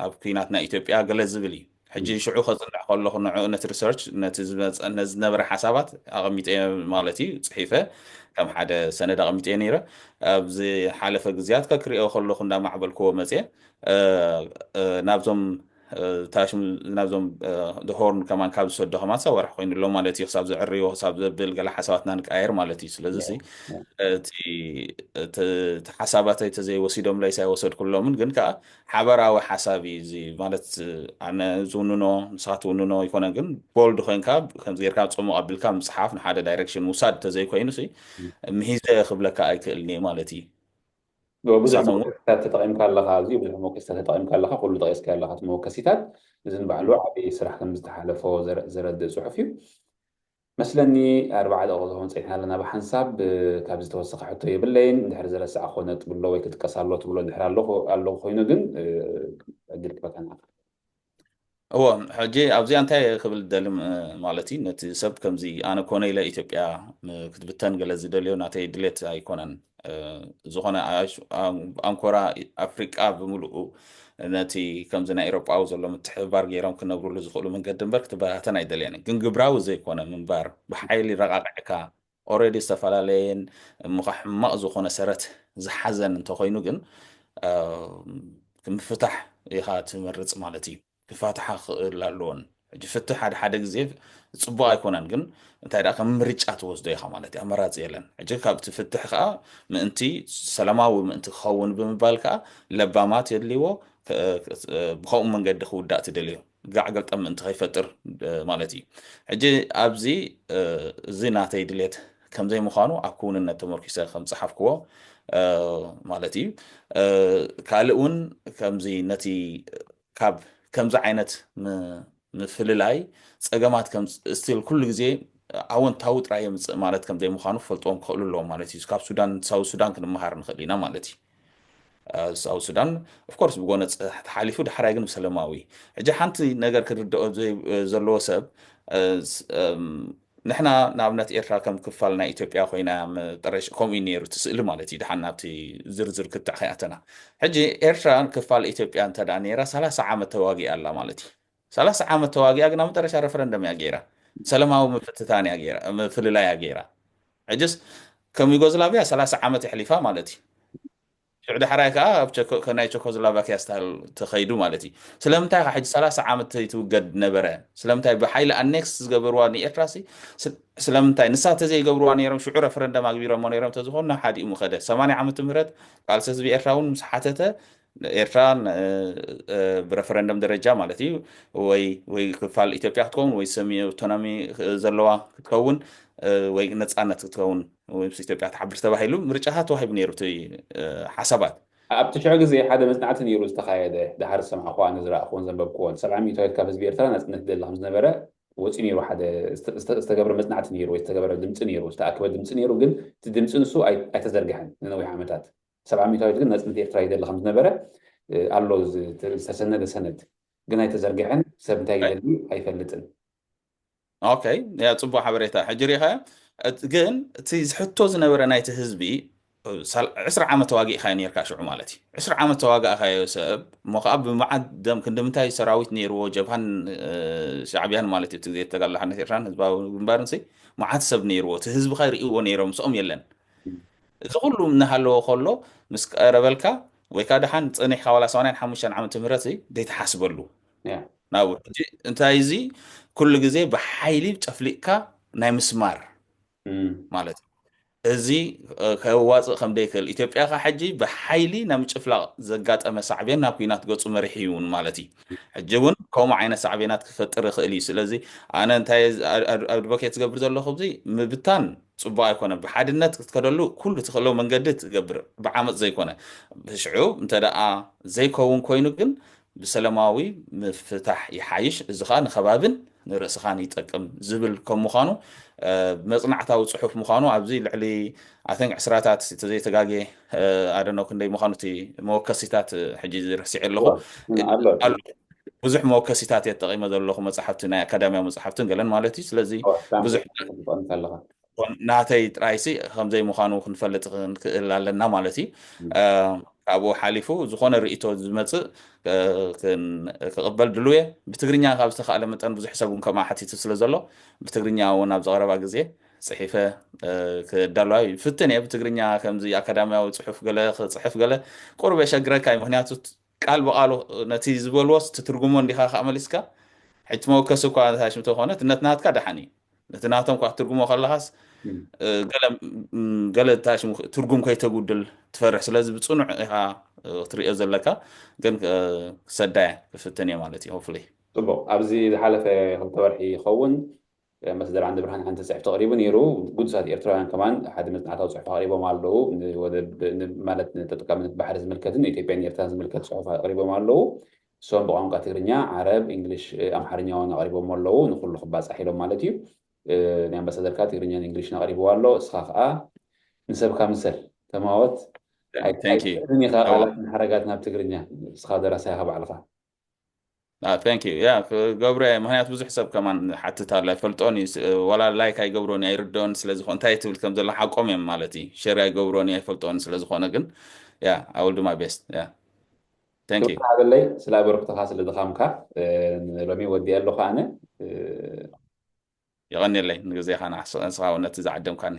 ኣብ ኩናት ናይ ኢትዮጵያ ገለ ዝብል እዩ። ሕጂ ሽዑ ከጽንዕ ከለኹ ንዕኡ ነቲ ሪሰርች ነቲ ዝመጸ ነቲ ዝነበረ ሓሳባት ኣቐሚጠ ማለት እዩ ጽሒፈ ከም ሓደ ሰነድ ኣቐሚጠ ነይረ። ኣብዚ ሓለፈ ግዜያት ከክሪኦ ከለኹ እንዳማዕበልክዎ መጽየ እ፣ እ፣ ናብዞም እ፣ ታሽም ናብዞም ሆርን ከማን ካብ ዝሰዶ ከማን ሳ ወርሒ ኮይኑ ኣሎ ማለት እዩ ክሳብ ዘዕርዮ ክሳብ ዘብል ገለ ሓሳባትና ንቀያየር ማለት እዩ ስለዚ ሲ እቲ እቲ እቲ ሓሳባተይ ተዘይወሲዶም ለይሳ ይወሰድኩሎምን ግን ከዓ ሓበራዊ ሓሳብ እዩ እዚ ማለት ኣነ ዝውንኖ ንስኻ ትውንኖ ይኮነ ግን ቦልድ ኮይንካ ከምዚ ጌርካ ፅሙቕ ኣቢልካ ምፅሓፍ ንሓደ ዳይሬክሽን ምውሳድ ተዘይኮይኑ ሲ ምሂዘ ክብለካ ኣይክእልን እየ ማለት እዩ ብዙሕ መወከሲታት ተጠቒምካ ኣለኻ ኣዝዩ ብዙሕ መወከሲታት ተጠቒምካ ኣለኻ ኩሉ ጠቂስካ ኣለኻ እቲ መወከሲታት እዚ ንባዕሉ ዓብዪ ስራሕ ከም ዝተሓለፎ ዘረድእ ፅሑፍ እዩ መስለኒ ኣርባዓ ደቂቕ ዝኸውን ፀኒሕና ኣለና ብሓንሳብ ካብ ዝተወሰኸ ሕቶ የብለይን እንድሕር ዝረሳዕኮ ነጥቢ ኣሎ ወይ ክጥቀስ ኣሎ ትብሎ እንድሕር ኣሎ ኮይኑ ግን ዕድል ክበካ ንዓኻ እወ ሕጂ ኣብዚኣ እንታይ ክብል ደሊ ማለት እዩ ነቲ ሰብ ከምዚ ኣነ ኮነ ኢለ ኢትዮጵያ ክትብተን ገለ ዝደልዮ ናተይ ድሌት ኣይኮነን ዝኾነ ኣንኮራ ኣፍሪቃ ብምልኡ ነቲ ከምዚ ናይ ኤሮጳዊ ዘሎ ምትሕብባር ገይሮም ክነብሩሉ ዝኽእሉ መንገዲ እምበር ክትበታተን ኣይደልየን ግን ግብራዊ ዘይኮነ ምንባር ብሓይሊ ረቃቂዕካ ኦረዲ ዝተፈላለየን እሞ ከዓ ሕማቕ ዝኾነ ሰረት ዝሓዘን እንተኾይኑ ግን ምፍታሕ ኢኻ ትመርፅ ማለት እዩ። ክፋትሓ ክኽእል ኣለዎን። ሕጂ ፍትሕ ሓደ ሓደ ግዜ ፅቡቅ ኣይኮነን፣ ግን እንታይ ደኣ ከም ምርጫ ትወስዶ ኢኻ ማለት እዩ። ኣመራፂ የለን። ሕጂ ካብቲ ፍትሕ ከዓ ምእንቲ ሰላማዊ ምእንቲ ክኸውን ብምባል ከዓ ለባማት የድልይዎ፣ ከ- ከ- ብኸምኡ መንገዲ ክውዳእ ትደልዮ ጋዕ ገልጠም ምእንቲ ከይፈጥር ማለት እዩ። ሕጂ ኣብዚ እዚ ናተይ ድሌት ከምዘይ ምዃኑ ኣብ ክውንነት ተመርኪሰ ከም ፀሓፍክዎ ማለት እዩ። ካልእ እውን ከምዚ ነቲ ካብ ከምዚ ዓይነት ምፍልላይ ፀገማት ከም ስቲል ኩሉ ግዜ ኣወንታዊ ጥራይ የምፅእ ማለት ከም ዘይምዃኑ ክፈልጥዎም ክኽእሉ ኣለዎም ማለት እዩ። ካብ ሱዳን ሳውት ሱዳን ክንመሃር ንኽእል ኢና ማለት እዩ። ሳውት ሱዳን ኦፍኮርስ ብጎነፅ ተሓሊፉ ዳሕራይ ግን ብሰለማዊ። ሕጂ ሓንቲ ነገር ክርድኦ ዘለዎ ሰብ ንሕና ንኣብነት ኤርትራ ከም ክፋል ናይ ኢትዮጵያ ኮይና መጠረሽ ከምኡ እዩ ነይሩ እቲ ስእሊ ማለት እዩ። ድሓን ናብቲ ዝርዝር ክትዕ ከይኣተና ሕጂ ኤርትራ ክፋል ኢትዮጵያ እንተ ነይራ ሰላሳ ዓመት ተዋጊኣ ኣላ ማለት እዩ። ሰላሳ ዓመት ተዋጊኣ ግን ኣብ መጠረሻ ረፈረንደም እያ ገይራ፣ ሰላማዊ ምፍትታን እያ ገይራ፣ ምፍልላይ እያ ገይራ። ሕጅስ ከም ዩጎዝላቪያ ሰላሳ ዓመት የሕሊፋ ማለት እዩ። ሽዑ ዳሕራይ ከዓ ኣብ ቸኮ- ከናይ ቸኮስሎቫኪያ ስታይል ተኸይዱ ማለት እዩ። ስለምንታይ ከ ሕጂ ሰላሳ ዓመት ይትውገድ ነበረ? ስለምንታይ ብሓይሊ ኣኔክስ ዝገበርዋ ንኤርትራ ሲ ስ- ስለምንታይ ንሳ ተዘይገብርዋ ነይሮም ሽዑ ረፈረንደም ኣግቢሮሞ ነይሮም ተዝኾኑ ናብ ሓዲኡ ምኸደ። ሰማንያ ዓመት ምህረት ቃልሲ ህዝቢ ኤርትራ እውን ምስ ሓተተ ኤርትራ ን- እ- እ- ብረፈረንደም ደረጃ ማለት እዩ ወይ ወይ ክፋል ኢትዮጵያ ክትከውን ወይ ሰሚ ኣውቶኖሚ ዘለዋ ክትከውን እ- ወይ ነፃነት ክትከውን ምስ ኢትዮጵያ ትሓብር ተባሂሉ ምርጫታት ተዋሂቡ ነይሩ እቲ ሓሳባት። ኣብቲ ሽዑ ግዜ ሓደ መጽናዕቲ ነይሩ ዝተኻየደ፣ ድሓር ዝሰማዕኩዎ ኣነ ዝረኣኹዎን ዘንበብኩዎን፣ ሰብዓ ሚእታዊት ካብ ህዝቢ ኤርትራ ናጽነት ይደሊ ከም ዝነበረ ወጺኡ ነይሩ። ሓደ ዝተገብረ መጽናዕቲ ነይሩ ወይ ዝተገበረ ድምጺ ነይሩ፣ ዝተኣከበ ድምጺ ነይሩ፣ ግን እቲ ድምጺ ንሱ ኣይተዘርግሐን ንነዊሕ ዓመታት። ሰብዓ ሚእታዊት ግን ናጽነት ኤርትራ ይደሊ ከም ዝነበረ ኣሎ ዝተሰነደ ሰነድ፣ ግን ኣይተዘርግሐን። ሰብ እንታይ ይደሊ ኣይፈልጥን። ኦኬ፣ ያ ጽቡቅ ሓበሬታ። ሕጂ ሪኢኻ ግን እቲ ዝሕቶ ዝነበረ ናይቲ ህዝቢ ዕስራ ዓመት ተዋጊእካ ነርካ ሽዑ ማለት እዩ። ዕስራ ዓመት ተዋጋእካዮ ሰብ እሞ ከዓ ብመዓት ደም ክንዲ ምንታይ ሰራዊት ነይርዎ ጀብሃን ሻዕብያን ማለት እዩ። እቲ ግዜ ተጋላሓነት ኤርትራን ህዝባዊ ግንባርን ሲ መዓት ሰብ ነይርዎ። እቲ ህዝቢ ከ ርእይዎ ነይሮም ምስኦም የለን። እዚ ኩሉ እናሃለዎ ከሎ ምስ ቀረበልካ ወይ ከዓ ደሓን ጸኒሕካ ዋላ ሰማንያን ሓሙሽተን ዓመተ ምህረት ዘይትሓስበሉ ናብ ሕጂ እንታይ እዚ ኩሉ ግዜ ብሓይሊ ጨፍሊቅካ ናይ ምስማር ማለት እዩ። እዚ ከዋፅእ ከም ደይክእል ኢትዮጵያ ከ ሕጂ ብሓይሊ ናብ ምጭፍላቅ ዘጋጠመ ሳዕቤን ናብ ኩናት ገፁ መሪሑ እዩ እውን ማለት እዩ። ሕጂ እውን ከምኡ ዓይነት ሳዕቤናት ክፈጥር ይኽእል እዩ። ስለዚ ኣነ እንታይ ኣድቮኬት ዝገብር ዘለኹ እዚ ምብታን ፅቡቅ ኣይኮነን። ብሓድነት ክትከደሉ ኩሉ ትኽእሎ መንገዲ ትገብር ብዓመፅ ዘይኮነ ብሽዑ እንተ ደኣ ዘይከውን ኮይኑ ግን ብሰላማዊ ምፍታሕ ይሓይሽ። እዚ ኸዓ ንኸባብን ንርእስኻን ይጠቅም ዝብል ከም ምዃኑ መጽናዕታዊ ጽሑፍ ምዃኑ ኣብዚ ልዕሊ ኣተንክ ዕስራታት ተዘይተጋጌ ኣደኖ ክንደይ ምዃኑ እቲ መወከሲታት ሕጂ ርሲዐ ኣለኹ። ብዙሕ መወከሲታት እየ ተጠቂመ ዘለኹ መጽሓፍቲ ናይ ኣካዳሚያዊ መጽሓፍትን ገለን ማለት እዩ። ስለዚ ብዙሕ ናተይ ጥራይሲ ከምዘይ ምዃኑ ክንፈልጥ ክንክእል ኣለና ማለት እዩ። ካብኡ ሓሊፉ ዝኾነ ርእቶ ዝመፅእ ክቕበል ድሉየ። ብትግርኛ ካብ ዝተኻእለ መጠን ብዙሕ ሰብ እውን ከምኣ ሓቲቱ ስለ ዘሎ ብትግርኛ እውን ኣብዚ ቀረባ ግዜ ፅሒፈ ክዳለዋ ይፍትን እየ። ብትግርኛ ከምዚ ኣካዳሚያዊ ፅሑፍ ገለ ክፅሕፍ ገለ ቁሩብ የሸግረካ እዩ። ምክንያቱ ቃል ብቃሉ ነቲ ዝበልዎስ ትትርጉሞ እንዲኻ ከዓ መሊስካ ሕጂ መወከሲ እኳ ታሽም ተኾነ ነቲ ናትካ ደሓን እዩ። ነቲ ናቶም እኳ ክትትርጉሞ ከለኻስ ገለ ታሽም ትርጉም ከይተጉድል ትፈርሕ። ስለዚ ብፅኑዕ ኢኻ ክትሪኦ ዘለካ ግን ክሰዳየ ክፍትን እየ ማለት እዩ። ሆፍሊ ፅቡቅ። ኣብዚ ዝሓለፈ ክልተ ወርሒ ይኸውን ኣምባሳደር ዓንደ ብርሃን ሓንቲ ፅሕፍቲ ኣቅሪቡ ነይሩ። ጉዱሳት ኤርትራውያን ከማን ሓደ መፅናዕታዊ ፅሑፍ ኣቅሪቦም ኣለዉ። ማለት ንተጠቃምነት ባሕሪ ዝምልከትን ንኢትዮጵያን ኤርትራን ዝምልከት ፅሑፍ ኣቅሪቦም ኣለዉ። እሶም ብቋንቋ ትግርኛ፣ ዓረብ፣ እንግሊሽ፣ ኣምሓርኛ እውን ኣቅሪቦም ኣለዉ። ንኩሉ ክባፃሕ ኢሎም ማለት እዩ። ናይ ኣምባሳደርካ ትግርኛን እንግሊሽን ኣቅሪብዎ ኣሎ። እስኻ ከዓ ንሰብካ ምሰል ተማወት ኣይትእልን ኢኻ ቃላት ሓረጋት ናብ ትግርኛ። እስኻ ደራሳይኻ ባዕልኻ ቴንክ ዩ ያ ክገብሮ እየ። ምክንያቱ ብዙሕ ሰብ ከማን ሓትት ኣሎ ኣይፈልጦን እዩ። ዋላ ላይክ ኣይገብሮን እዩ ኣይርድኦን ስለዝኾነ እንታይ ትብል ከም ዘሎ ሓቆም እዮም ማለት እዩ። ሸር ኣይገብሮን እዩ ኣይፈልጦን ስለዝኾነ ግን ያ I will do my best። ቴንክ ዩ ሃበለይ ስለ ኣበርክቶኻ ስለ ድኻምካ። ሎሚ ወዲአ ኣለኹ ኣነ። የቐንየለይ ንግዜኻ ንስኻ እውን ነቲ ዝዓደምካኒ።